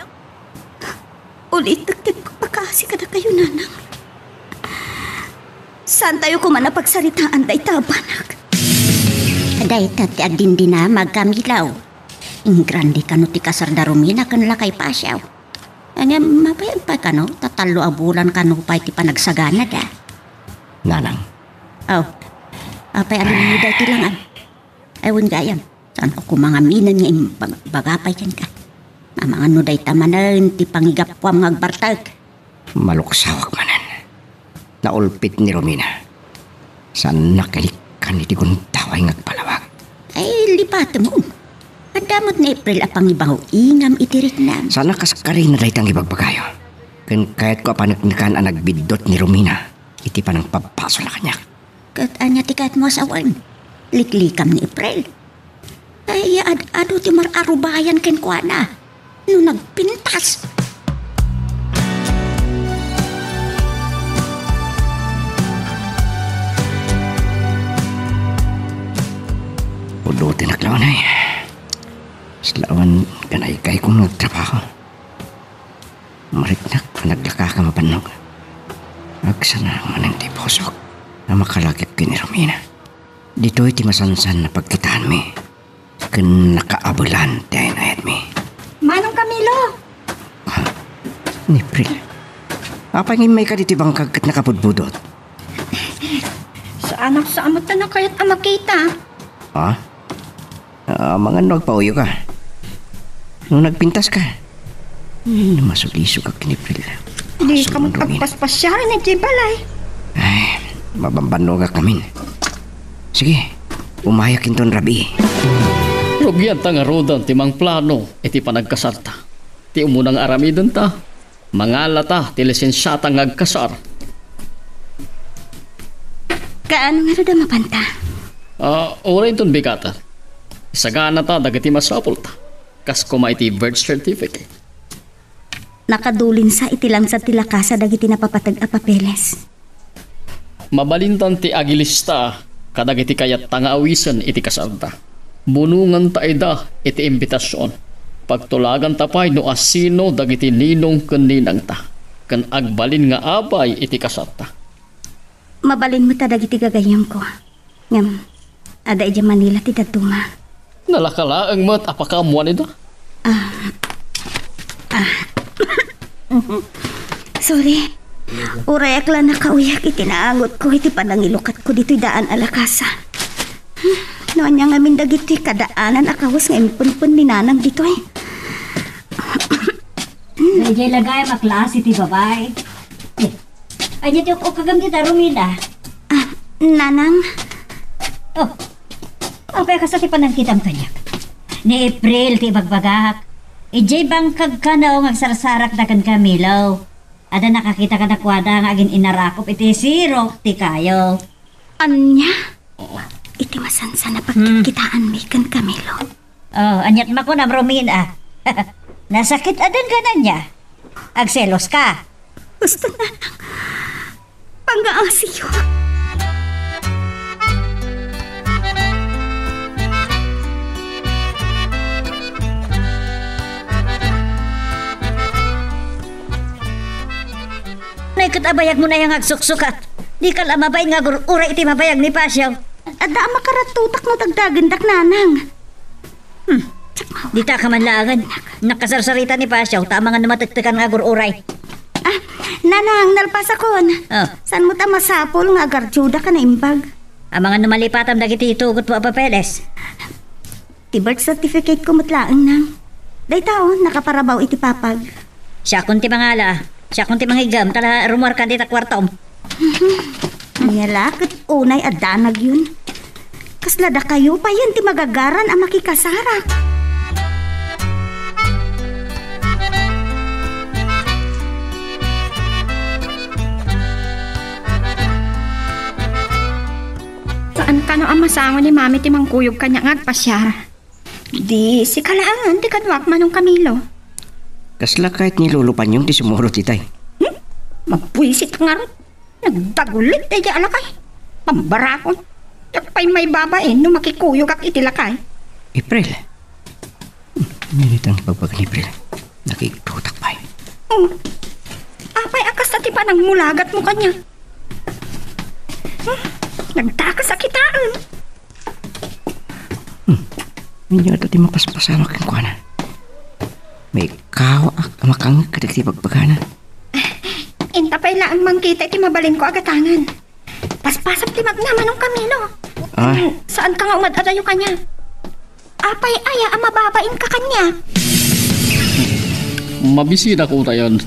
Ulitek ti pagpakaasi kadakayo, Nanang. Saantayo koman a pagsaritaan dayta a banak. Dayta ti agdindinamag, Camilo. Ingrande kano ti kasar da Romina ken Lakay Pasio. Ania, mabayag pay kano, ta tallo a bulan kano pay ti panagsaganada. Nanang. Aw, apay a lingiday ti langan? Ay, wen gayam, saanko koma nga aminen nga imbagbaga pay kenka. Amangan no dayta manen ti pangigapuam nga agbartek. Maluksawak manen. Naulpit ni Romina. Saannak inikkan iti gundaway nga agpalawag. Ay, lipatem. Adda met ni April a pangibaw-ingam iti riknam. Saannak kaskarina dayta nga ibagbagayo. Ken kayatko a paneknekan a nagbiddut ni Romina iti panangpabpasolna kaniak. Ket ania ti kayatmo a sawen? Liklikam ni April. Ay, ad-adu ti mar-arubayan kenkuana no nagpintas. Pudotenak laeng, ay. Salawan ken ay kayko nga agtrabaho. Mariknak a naglakaka mabannog. Agsana manen ti pusok a makalagip ken ni Romina. Ditoy ti masansan a pagkitaanmi ken nakaabelan ti ay-ayatmi. Manong Camilo! Ha? Ni April. Apay nga immayka ditoy bangkag ket nakabudbudot? Saanak sa amot ta nakayat a makita. Ha? Ah, amangan no agpauyo ka. No nagpintas ka. Ay, no masulisog ka ken ni April. Di ka man agpaspasiar idiay balay. Ay, mabambannogak ngamin. Sige, umayak inton rabii. Rugianta ngaruden ti mangplano iti panagkasarta. Ti umuna nga aramidenta, mangalata ti lisensiata nga agkasar. Kaano ngarud a mapanta? Ah, uray inton bigaten. Isaganata dagiti masapulta. Kas koma iti birth certificate. Nakadulinsa iti lansad ti lakasa dagiti napapateg a papeles. Mabalintan ti agilista kadagiti kayatta nga awisen iti kasarda. Bunonganta ida iti imbitasion. Pagtulaganta pay no asino dagiti ninong ken ninangta, ken agbalin nga abay iti kasarta. Mabalin met a dagiti gagayyemko. Ngem, adda idiay Manila ti dadduma. Nalaka laeng met a pakaammoan ida. Ah, ah. Sorry. Urayak la nakauyak iti naangotko iti panangilukatko ditoy daan a lakasa. No ania ngamin dagitoy kadaanan a kawes nga impenpen ni Nanang ditoy. Daydiay la gayam a klase ti babai. Eh, ania ti uk-ukagem dita, Romina? Ah, Nanang? Oh, apay a kasta ti panangkitam kaniak? Ni April ti ibagbagak. Idiay bangkag kano nga agsarsarakda ken Camilo. Adda nakakita kadakuada nga agin-inarakop iti sirok ti kayo. Ania? Oo. Iti masansan a Hmm. pagkitkitaanmi ken Camilo. Oh, aniat makunam, Romina? Nasakit aden ka ania? Agselos ka? Gusto na lang pangaasiyo. Nay, ket abayag mo na yang agsuksukat. Di ka la mabain nga agur-uray iti mabayag ni Pasio. Adda a makaratutak no dagdagendak, Nanang. Hmm. Dita ka man laengen. Nakasarsarita ni Pasio, ta amangan no matektekan nga agur-uray. Ah, Nanang, nalpasakon. Oh. Saan mo ta masapul nga agardiodaka naimbag? Amangan no malipatam dagiti itugotmo a papeles. Ti birth certificate ko met laeng, Nang. Dayta, oh, nakaparabaw iti papag. Siakon ti mangala. Siakon ti mangiggem, ta la rumuarkan dita kuartom. Ania la ket unay a danagyon. Kasla dakayo payen ti magagaran a makikasarak. Saan kano a masango ni Mami ti mangkuyog kaniak nga agpasiar? Di sika laengen ti kaduak, Manong Camilo. Kasla kayat ni Lolo Panyong ti sumurot itay? Hmm? Mabuisit ngarud. Nagdagulit daydiay a lakay. Pambarakon. Diak pay maibabain no makikuyogak iti lakay. April. Hmm, ania dayta nga ibagbaga ni April? Nakigtotak pay. Oh. Apay a kasta ti panangmulagatmo kaniak? Hmm? Nagdakes a kitaen. Hmm. Ania ita ti mapaspasamak kenkuana? Maikkawaak a makangngeg kadagiti ibagbagana. Inta pay laeng mangkita iti mabalinko a gatangen. Paspasam ti magna, Manong Camilo. Ah. Hmm, saanka nga umad-adayo kaniak? Apay aya a mababainka kaniak? Mabisidak utayon.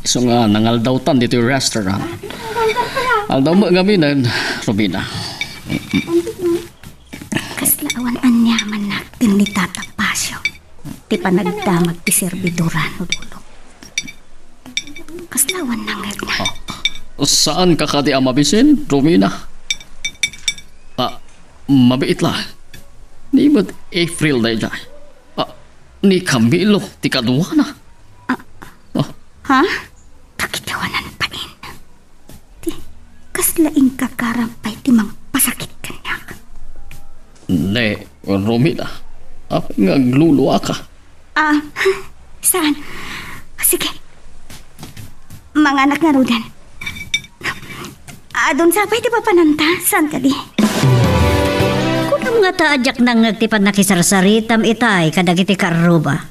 Isu nga nangaldawtan ditoy restaurant. Aldaw met ngaminen, Robina. Kasla awan aniamannak ken ni Tata Pasio ti panagdamag ti serbidoran, Lolo. Kasla awan nangngegna. Ah, saanka kadi a mabisin, Romina? Ah, mabiit la. Ni met April daydiay. Ah, ni Camilo ti kaduana. Ah. Ah. Ha? Kakidawanan pain. Ti, kasla inkagaram pay ti mangpasakit kaniak. Ne, Romina, apay nga agluluaka? Ah, saan? Sige. Manganak ngaruden. Adun sa pay ti papananta, saan kadi? Kunam nga ta a diak nangngeg ti pannakisarsaritami itay kadagiti karruba.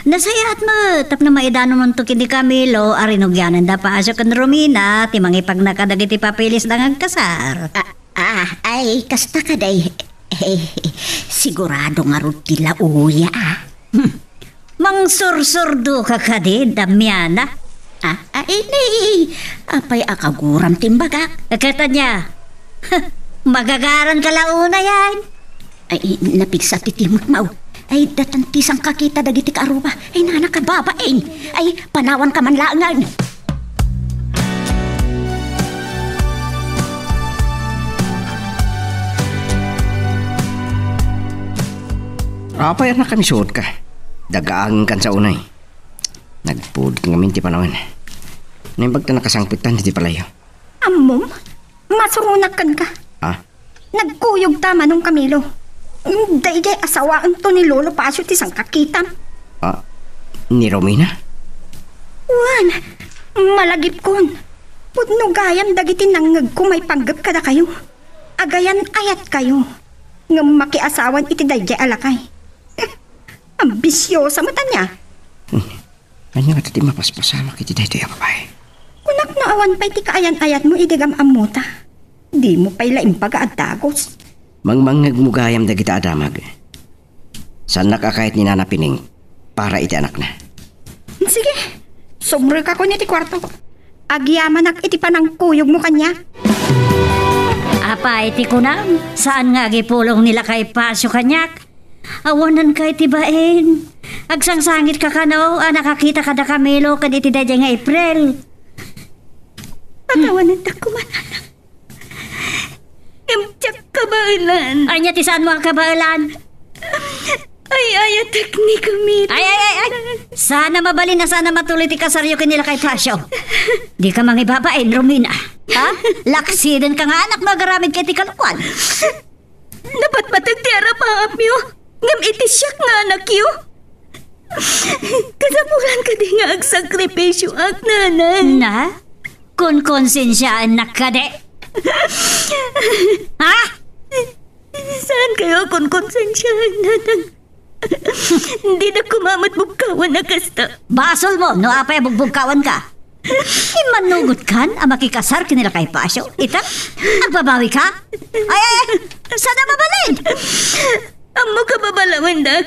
Nasayaat met tapno maidanon monto ken ni Camilo a rinugianan da Pasio ken Romina ti mangipagna kadagiti papeles da nga agkasar. Ah, ah, ay, kasta kadi. Eh, sigurado ngarud ti lauya, ah. Hmm. Mangsursurdoka kadi, Damiana? Ah, ah, eh, nay, apay a kaguram ti imbagak? Ket ania? Magagaran ka la unay, ay. Ay, napigsa ti timekmo. Ay, datan ti sangkakita dagiti kaaruba. Ay, nana ka babain. Ay, panawanka man laengen. Apay a nakamisuotka? Dagaangenkan sa unay. Nagpudot ngamin ti panawen. Naimbag ta nakasangpetan iti palayo. Ammom? Masuronak kenka. Ah? Nagkuyogta, Manong Camilo. Daydiay a sawaento ni Lolo Pasio ti sangkakitam. Ah, ni Romina? Wen, malagipkon. Pudno gayam dagiti nangngegko maipanggep kadakayo. Agayan-ayatkayo. Ngem makiasawan iti daydiay a lakay. Ambisiosa met ania. Hmm. Ania ngata ti mapaspasamak iti daytoy a babai? Kunak no awan pay ti kaayan-ayatmo idi gam-ammota. Dimo pay la imbaga a dagus. Mangmangngegmo gayam dagita a damag. Saannak a kayat ni Nana Pining para iti anakna. Sige, sumrekakon iti kuarto. Agyamanak iti panangkuyogmo kaniak. Apay ti kunam, saan nga agipulong ni Lakay Pasio kaniak? Awananka iti bain. Agsangsangitka kano a nakakita kada Camilo ken iti daydiay nga April. Patawanantak koma, Nana. Ngem diak kabaelan. Ania ti saanmo a kabaelan? Ay-ayatek ni Camilo. Ay, ay, ay, ay. Sana mabalin a sana matuloy ti kasaryo ken ni Lakay Pasio. Dika mangibabain, Romina. Ha? Laksidenka nga anak no agaramidka iti kalokuan. Napatpateg ti arapaapyo, ngem iti siak nga anakyo. Kasapulan kadi nga agsakripisioak, Nanang? Na? Konkonsensiaannak kadi? Ha? Saankayo a konkonsensiaan, Nanang? Dinak koma met bugkawan a kasta. Basolmo no apay a bugbugkawanka. Immannugot kan a makikasar ken ni lakay Pasio. Ita, agbabawika? Ay, ay, ay, saan a mabalin? Ammok a babalawendak.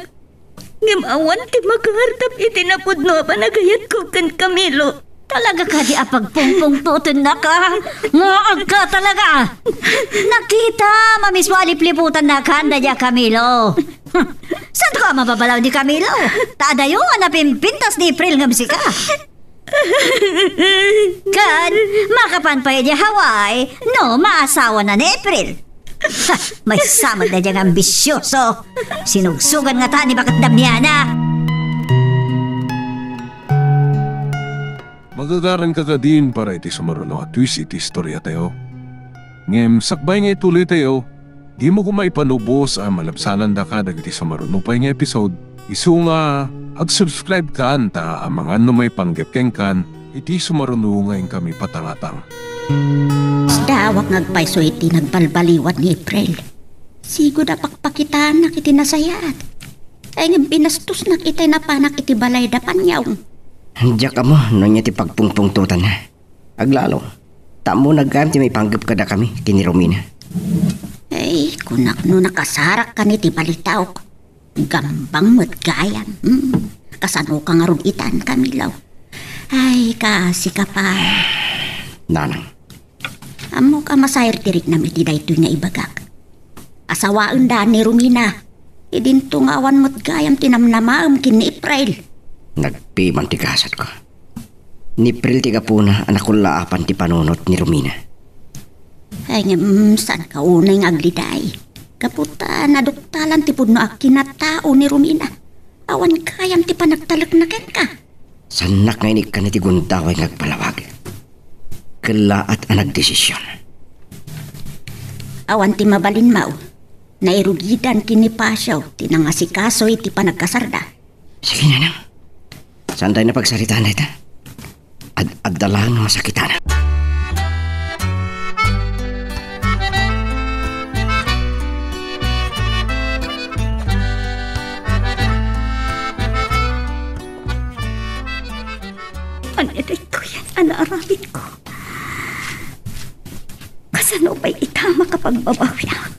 Ngem awan ti makaardap iti napudno a panagayatko ken Camilo. Talaga kadi a pagpungpungtotennaka? Nga agka talaga! Nakita, mamismo a lipliputannakan daydiay a Camilo. Saanko a mababalaw ni Camilo? Ta adayo a napimpintas ni April ngem sika. Ken makapan pay idiay Hawaii no maasawana ni April. Ha, maysa met daydiay nga ambisyoso. Sinugsogan ngata ni Baket Damiana. Magagaranka kadin para iti sumaruno a twist iti istoriatayo. Ngem sakbay nga ituloytayo, dimo koma ipanubos a malabsanandaka dagiti sumaruno pay nga episode. Isu nga, ag-subscribe kan ta amangan no maipanggep kenkan iti sumaruno nga inkami patangatang. Sdawak nga agpayso iti nagbalbaliwan ni April. Sigud a pakpakitanak iti nasayaat. Ay ngem binastosnak itay napanak iti balay da Panyong. Diak ammo no ania ti pagpungpungtotanna. Aglalo, ta ammonak gayam ti maipanggep kadakami ken ni Romina. Ay, kunak no nakasarak kan iti balitaok. Gambang met gayam. Hmm. Kasanoka ngarud itan, Camilo? Ay, kaasika pay. Nanang. Ammok a masair ti riknam iti daytoy nga ibagak. Asawaenda ni Romina. Idinto nga awan met gayam ti namnamaem ken ni April. Nagpiman ti gasatko. Ni April ti gapuna a nakullaapan ti panunot ni Romina. Ay, ngem, saanka unay nga agliday? Gapu ta naduktalan ti pudno a kinatao ni Romina. Awan gayam ti panagtalekna kenka. Saannak nga inikkan iti gundaway nga agpalawag. Kellaat a nagdesisyon. Awan ti mabalin, Mao. Nairugidan ken ni Pasio ti nangasikaso iti panagkasarda. Sige, Nanang. Saantayo a pagsaritaan dayta? Ad-adda laeng nga masakitana. Ania daytoy a naaramidko? Kasano pay ita makapagbabawiak?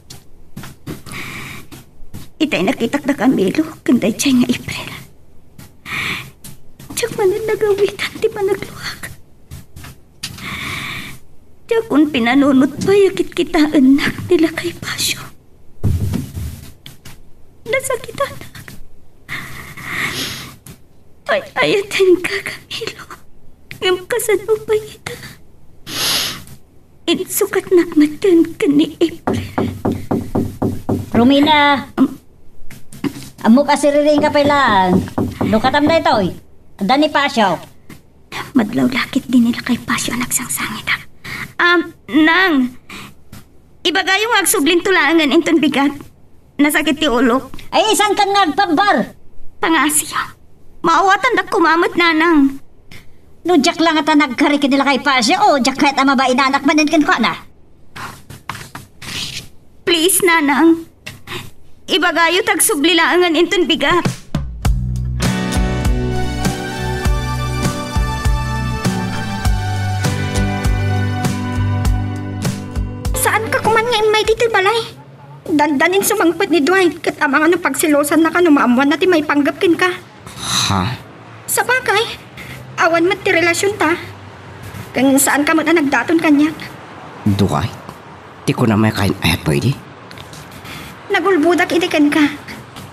Itay nakitak da Camilo ken daydiay nga April. Diak manen nagawitan ti panagluak. Diakon pinanunot pay a kitkitaennak ni lakay Pasio. Nasakitanak. Ay-ayatenka, Camilo. Ngem kasano pay ita? Insukatnak met ken ni April. Romina! Ammok a siriringka pay laeng. No katam daytoy, adda ni Pasio. Madlawla ketdi ni lakay Pasio a nagsangsangitak. Um, Nang, ibagayo nga agsublinto laengen inton bigat. Nasakit ti ulok. Ay, saankan nga agpabbar? Pangaasim. Maawatandak koma met, Nanang. No diak la ngata nagkari ken ni lakay Pasio, o diak kayat a mabainanak manen kenkuana. Please, Nanang. Ibagayo ta agsubli laengen inton bigat. Saanka koman nga immay ditoy balay? Dandanin sumangpet ni Dwight ket amangan no pagselosannaka no maammoanna ti maipanggep kenka. Ha? Sabagay, awan met ti relasionta. Ken saanka met a nagdaton kaniak. Dwight? Ti kunam a kain-ayatmo idi? Nagulbodak idi kenka.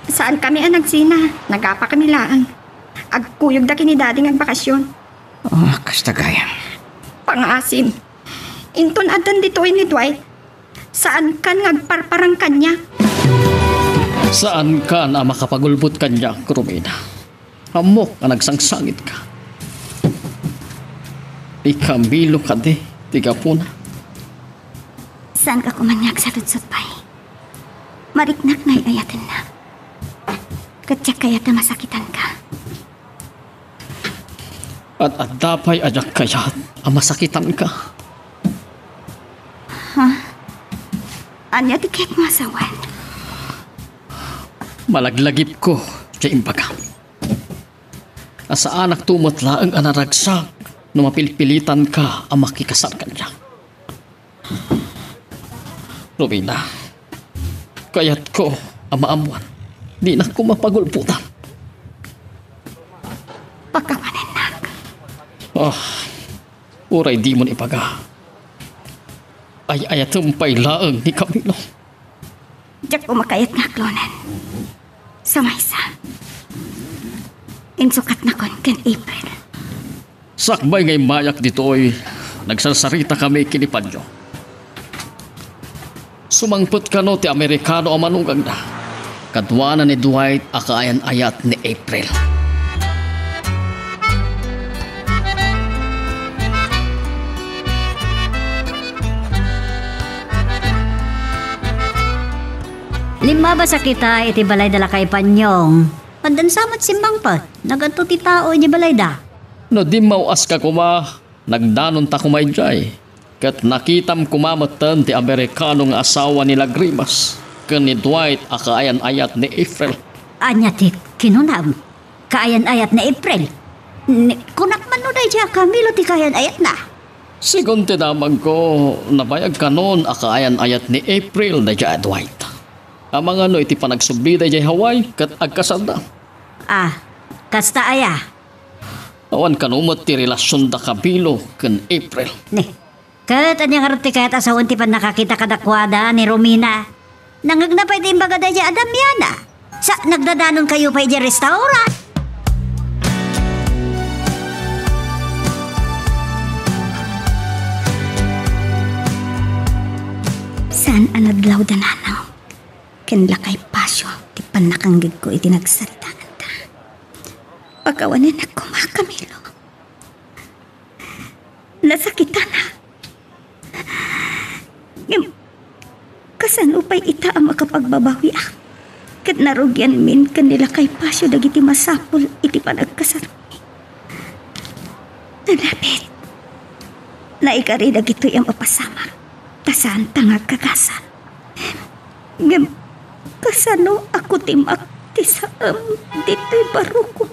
Saankami a nagsina, nagapakami laeng. Agkuyogda ken ni Daddy nga agbakasyon. Ah, kasta gayam. Pangaasim. Inton addan ditoy ni Dwight, saankan nga agparparang kaniak. Saankan a makapagulbod kaniak, Romina. Ammok a nagsangsangitka. Ni Camilo kadi ti gapuna. Saanka koman nga agsaludsod pay? Mariknak nga ay-ayatennak. Ket diak kayat a masakitanka. Ad-adda pay a diak kayat a masakitanka. Ha? Ania ti kayatmo a sawen? Malaglagipko ti imbagam. A saanakto met laeng a naragsak no mapilpilitanka a makikasar kaniak. Romina, kayatko a maammoan, dinak koma pagulbodan. Pakawanennak. Ah, uray dimon ibaga. Ay-ayatem pay laeng ni Camilo. Diak koma kayat nga aklonen. Sa maysa, insukatnakon ken April. Sakbay nga immayak ditoy, nagsarsaritakami ken ni Panyo. Sumangpet kano ti Amerikano a manugangna. Kaduana ni Dwight a kaayan-ayat ni April. Limmabasa kita iti balayda, Lakay Panyong. Addan sa met simmangpet, nagadto ti tao idiay balayda. No dimmaw-aska koma, nagdanonta koma idiay. Ket nakitam koma metten ti Amerikano nga asawa ni Lagrimas ken ni Dwight a kaayan-ayat ni April. Ania ti kinunam? Kaayan-ayat ni April? Ni-, kunak man no daydiay a Camilo ti kaayan-ayatna? Segun ti damagko, nabayag kanon a kaayan-ayat ni April daydiay a Dwight. Amangan no iti panagsublida idiay Hawaii ket agkasarda. Ah, kasta aya? Awan kano met ti relasionda Camilo ken April. Ne, ket ania ngarud ti kayat a sawen ti pannakakita kadakuada ni Romina? Nangngegna pay ti imbaga daydiay a Damiana. Sa, nagdadanonkayo pay idiay restaurant. Saan a nadlawda, Nanang, ken Lakay Pasio ti pannakanggegko iti nagsaritaanta. Pakawanennak koma, Camilo. Nasakitanak. Ngem, kasano pay ita a makapagbabawiak? Ket narugianmin ken ni Lakay Pasio dagiti masapul iti panagkasarmi. Nanapit, naikari dagitoy a mapasamak, ta saanta nga agkakasar. Ngem, kasano a kutim-ak ti saem ditoy barukok?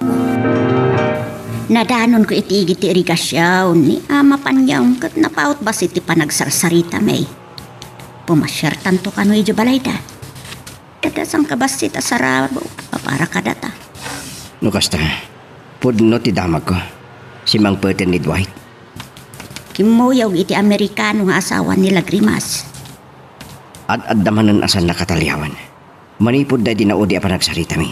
Nadanonko iti igid ti irigasion ni Ama Panyong ket napaut bassit ti panagsarsaritami. Pumasiartanto kano idiay balayda. Adda sangkabassit a sarabo a para kadata. No kasta, pudno ti damagko. Simmangpeten ni Dwight. Kimmuyog iti Amerikano nga asawa ni Lagrimas. Ad-adda manen a saan a kataliawen. Manipud daydi naudi a panagsaritami,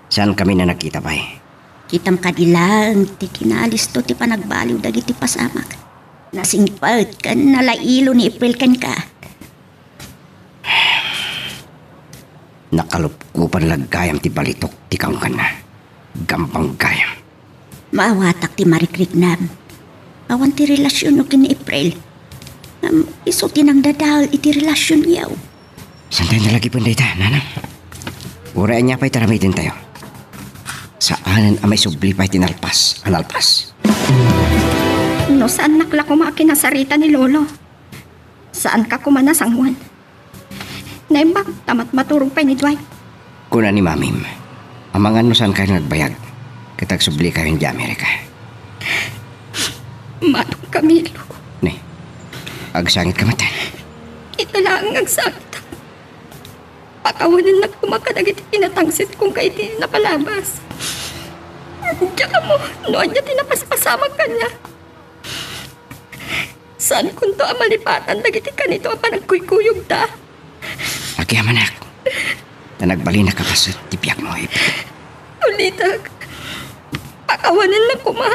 saankami a nagkita pay. Kitam kadi laeng ti kinalisto ti panagbaliw dagiti pasamak. Nasingpet ken nalailo ni April kenka. Nakalupkopan la gayam ti balitok ti kaungganna. Gampang gayam. Maawatak ti marikriknam. Awan ti relasionyo ken ni April. Ngem isu ti nangdadael iti relasionyo. Saantayo nalagipen dayta, Nanang? Uray ania pay ti aramidentayo, saanen a maisubli pay ti nalpas a nalpas. No saannak la koma a kinasarita ni Lolo, saanka koma a nasangoan. Naimbag ta matmaturog pay ni Dwight. Kuna ni Mamim, amangan no saankayo nagbayag ket agsublikayo idiay Amerika. Manong Camilo. Ne, agsangitka met? Ita laeng nga agsangitak. Pakawanennak koma kadagiti kinatangsitkon iti napalabas. Diak ammo no ania ti napaspasamak kaniak. Saankonto a malipatan dagiti kanito a panagkuykuyogta. Agyamanak, ta nagbalinak a paset ti biagmo, April. Ulitek, pakawanennak koma.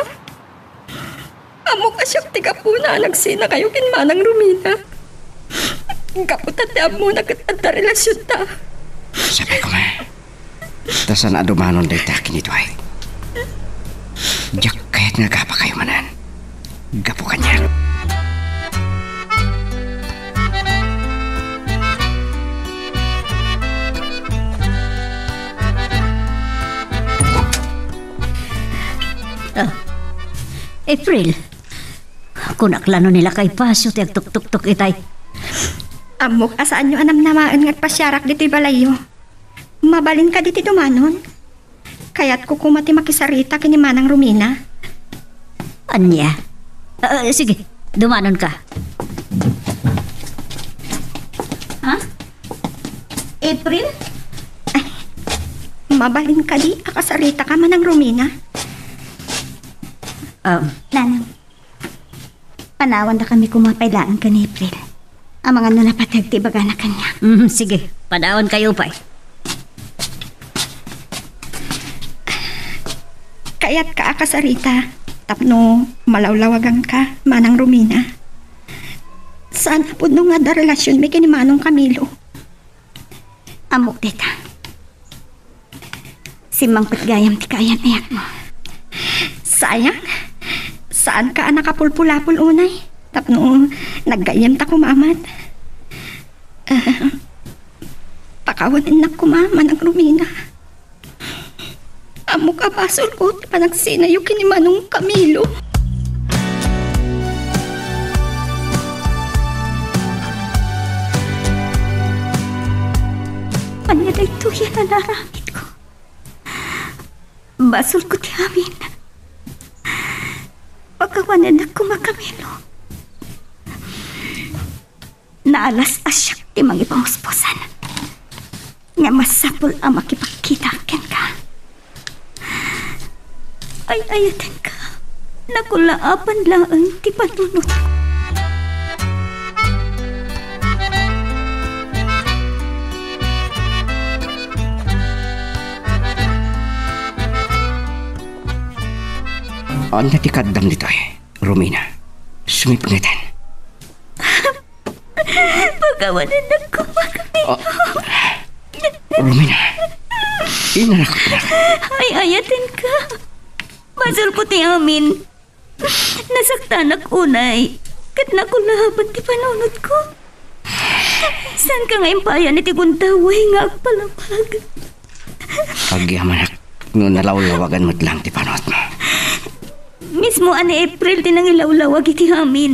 Ammok a siak ti gapuna a nagsinakayo ken Manang Romina. Gapu ta ti ammona ket adda relasionta. Sabi ko nga, ta saan a dumanon dayta ken ni Dwight. Diak kayat nga agapakayo manen gapu kaniak. Ah, April, kunak la no ni Lakay Pasio ti agtuktuktok itay. Ammok a saanyo a namnamaen nga agpasiarak ditoy balayyo. Mabalin kadi ti dumanon? Kayatko koma ti makisarita ken ni Manang Romina. Ania? Ah, sige, dumanonka. Ha? April? Ay, mabalin kadi a kasaritaka, Manang Romina? Um, Nanang, panawan da kami koma pay laeng ken ni April. Amangan no napateg ti ibagana kaniak. Mm, sige, panawan kayo pay. Kayatka a kasarita tapno malawlawaganka, Manang Romina. Saan a pudno nga adda relasionmi ken ni Manong Camilo. Ammok dayta. Simmangpet gayam ti kaayan-ayatmo. Sayang, saanka a nakapulpulapol unay tapno naggayyemta koma met. Ah, pakawanennak koma, Manang Romina. Ammok a basolko ti panagsinayo ken ni Manong Camilo. Ania daytoy a naaramidko? Basolko ti amin. Pakawanennak koma, Camilo. Naalas a siak ti mangipamuspusan. Nga masapul a makipagkita kenka. Ay-ayatenka. Nakulaapan laeng ti panunot. Ania ti kaaddam ditoy, Romina? Sumipngeten. Pakawanennak koma, Camilo. Ah, Romina, inarak, anak. Ay-ayatenka. Basolko ti amin. Nasaktanak unay, ket nakulaapan ti panunotko. Saanka nga impayan iti gundaway nga agpalapag. Agyamanak no nalawlawagan met laeng ti panunotmo. Mismo a ni April ti nangilawlawag iti amin.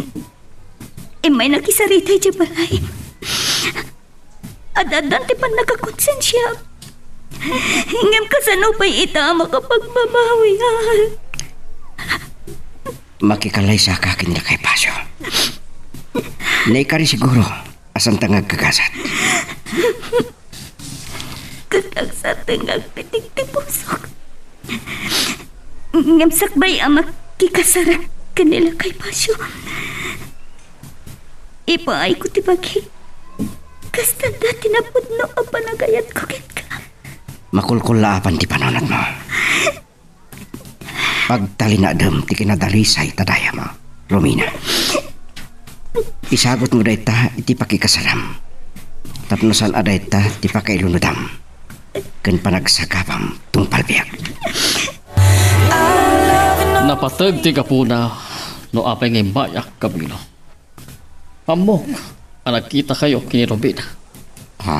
Immay nakisarita idiay balay. Ad-addan ti pannakakonsensiak. Ngem kasano pay ita a makapagbabawiak? Makikalaysaka ken ni Lakay Pasio. Naikari siguro a saanta nga agkagasat. Ket agsareng nga agpitik ti pusok. Ngem sakbay a makikasarak ken ni Lakay Pasio, ipaayko ti bagi. Kasta dayta ti napudno a panagayatko kenka. Makulkulaapan ti panunotmo. Pagtalinaedem ti kinadarisay ta dayam, Romina. Isagutmo dayta iti pakikasaram. Tapno saan a dayta ti pakailunodam ken panagsagabam tungpal biag. Napateg ti gapuna no apay nga immayak, Camilo. Ammok a nagkitakayo ken ni Romina. Ha?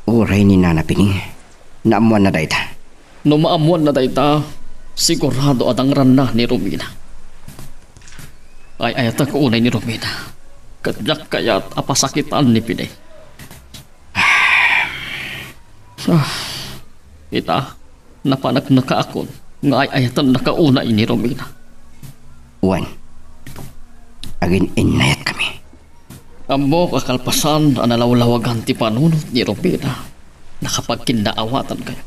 Uray ni Nana Pining? Naammoanna dayta? No maammoanna dayta, sigurado a dangranna ni Romina. Ay-ayatek unay ni Romina. Ket diak kayat a pasakitan ni Pining. Ah, ita, napaneknekaakon nga ay-ayatennaka unay ni Romina. Wen, agin-innayatkami. Ammok a kalpasan a nalawlawagan ti panunot ni Romina, nakapagkinnaawatankayo.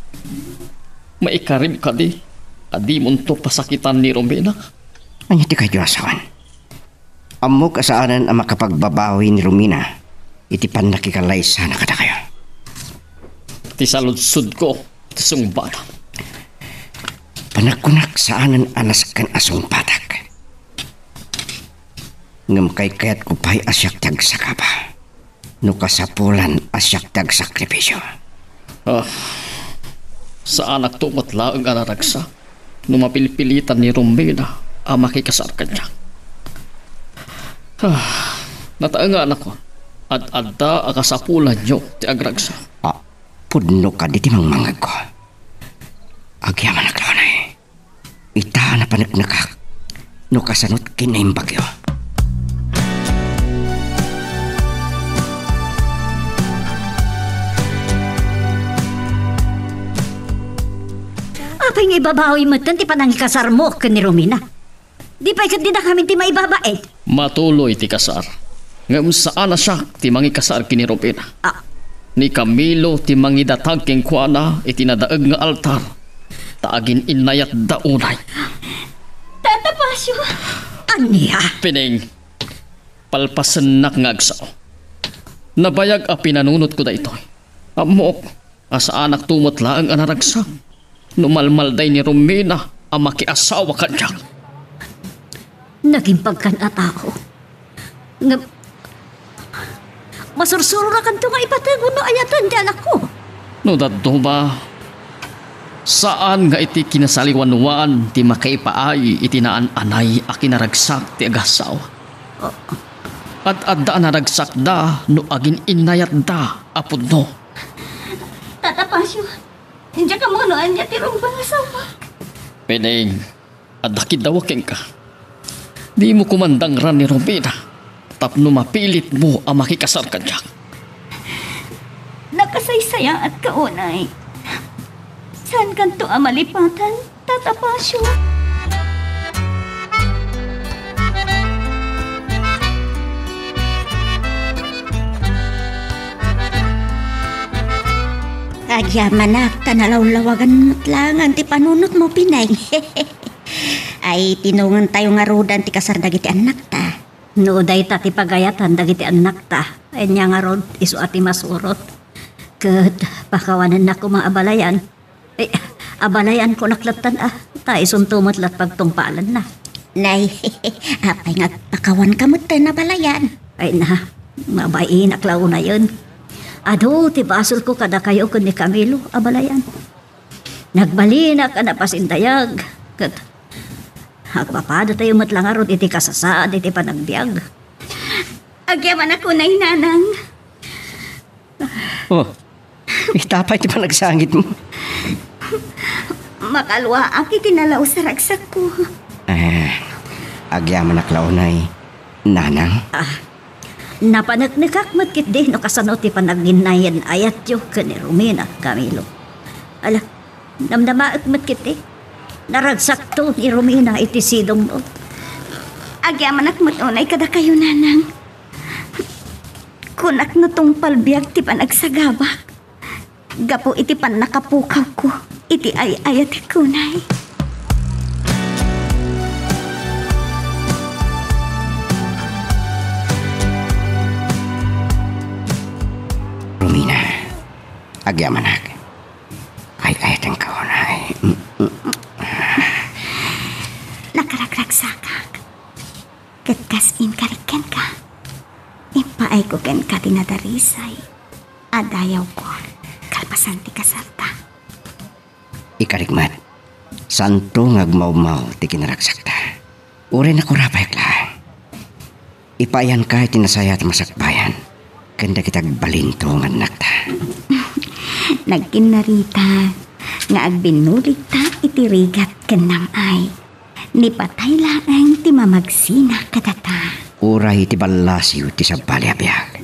Maikarib kadi a dimonto pasakitan ni Romina? Ania ti kayatyo a sawen? Ammok a saanen a makapagbabawi ni Romina iti pannakikalaysana kadakayo. Ti saludsodko ti sungbana. Panagkunak saanen a nasken a sungbatak. Ngem kaykayatko pay a siak ti agsagaba. No kasapulan a siak ti agsakripisio. Ah, saanakto met laeng a naragsak no mapilpilitan ni Romina a makikasar kaniak. Ah, nataenganakon, ad-adda a kasapulanyo ti agragsak. Ah, pudno kadi ti mangmangngegko. Agyamanak la unay. Ita a napaneknekak no kasano ti kinaimbagyo. Ibabawi metten ti panangikasarmo ken ni Romina. Di pay ket dinakami ti maibabain. Matuloy ti kasar. Ngem saan a siak ti mangikasar ken ni Romina. Ah. Ni Camilo ti mangidatag kenkuana iti nadaeg nga altar. Ta agin-innayatda unay. Tata Pasio! Ania? Pining, palpasennak nga agsao. Nabayag a pinanunotko daytoy. Ammok a saanakto met laeng a naragsak no malmalday ni Romina a makiasawa kaniak. Naging pagkan a tao. Ngem, masursurorakanto nga ipateg wenno ayaten ti anakko. No dadduma, saan nga iti kinasaliwanwan ti makaipaay iti naan-anay a kinaragsak ti agasawa. Ad-adda a naragsakda no agin-innayatda a pudno. Tata Pasio, diak ammo no ania ti rumbeng a saomak. Pining, adda kiddawek kenka. Dimo koma dangran ni Romina tapno mapilitmo a makikasar kaniak. Nakasaysayaatka unay. Saankanto a malipatan, Tata Pasio? Agyamanak ta nalawlawagan met laengen ti panunotmo, Pining. Ay, tinongentayo ngaruden ti kasar dagiti annakta. No dayta ti pagayatan dagiti annakta, ania ngarud, isu a ti masurot. Ket pakawanennak koma abalayan. Eh, abalayan kunak lattan a, ta isunto met lat pagtungpalenna. Nay, apay nga agpakawanka metten abalayan? Ay na, mabainak la unayen. Adu ti basolko kadakayo ken ni Camilo, abalayan. Nagbalinak a napasindayag, ket agpapadatayo met la ngarud iti kasasaad iti panagbiag. Agyamanak unay, Nanang. Oh, ita pay ti panagsangitmo. Makalluaak iti nalaus a ragsakko. Eh, agyamanak la unay, Nanang. Ah, napaneknekak met ketdi no kasano ti panaginnayen-ayatyo ken ni Romina, Camilo. Ala, namnamaek met ketdi. Naragsakto ni Romina iti sidongmo. Agyamanak met unay kadakayo, Nanang. Kunak no tungpal biag ti panagsagabak gapu iti pannakapukawko iti ay-ayatek unay. Romina, agyamanak. Ay-ayatenka unay. Mm, mm. Nakaragragsakak. Ket kas inkarik kenka, impaayko kenka ti nadarisay a dayawko kalpasan ti kasarta. Ikarik met, saanto nga agmawmaw ti kinaragsakta. Uray nakurapayak laeng. Ipaayanka iti nasayaat a masakbayan ken dagiti agbalinto nga annakta. Nagkinnaritak nga agbinnuligta iti rigat ken nam-ay. Ni patay laeng ti mamagsina kadata. Uray ti ballasiw ti sabali a biag,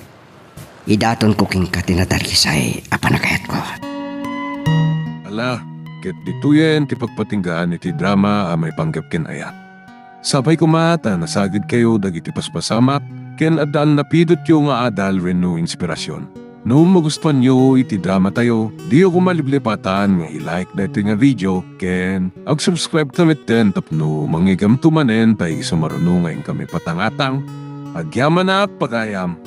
idatonko kenka ti nadarisay a panagayatko. Ala, ket ditoyen ti pagpatinggaan iti drama a maipanggep ken ayat. Sapay koma ta nasagidkayo dagiti paspasamak ken adda a napidotyo nga adal wenno inspirasyon. No magustuanyo iti dramatayo, diyo koma liplipatan nga i-like daytoy nga video ken ag-subscribe ta metten tapno mangigamto manen ta isu maruno nga inkami patangatang. Agyamanak pagayam.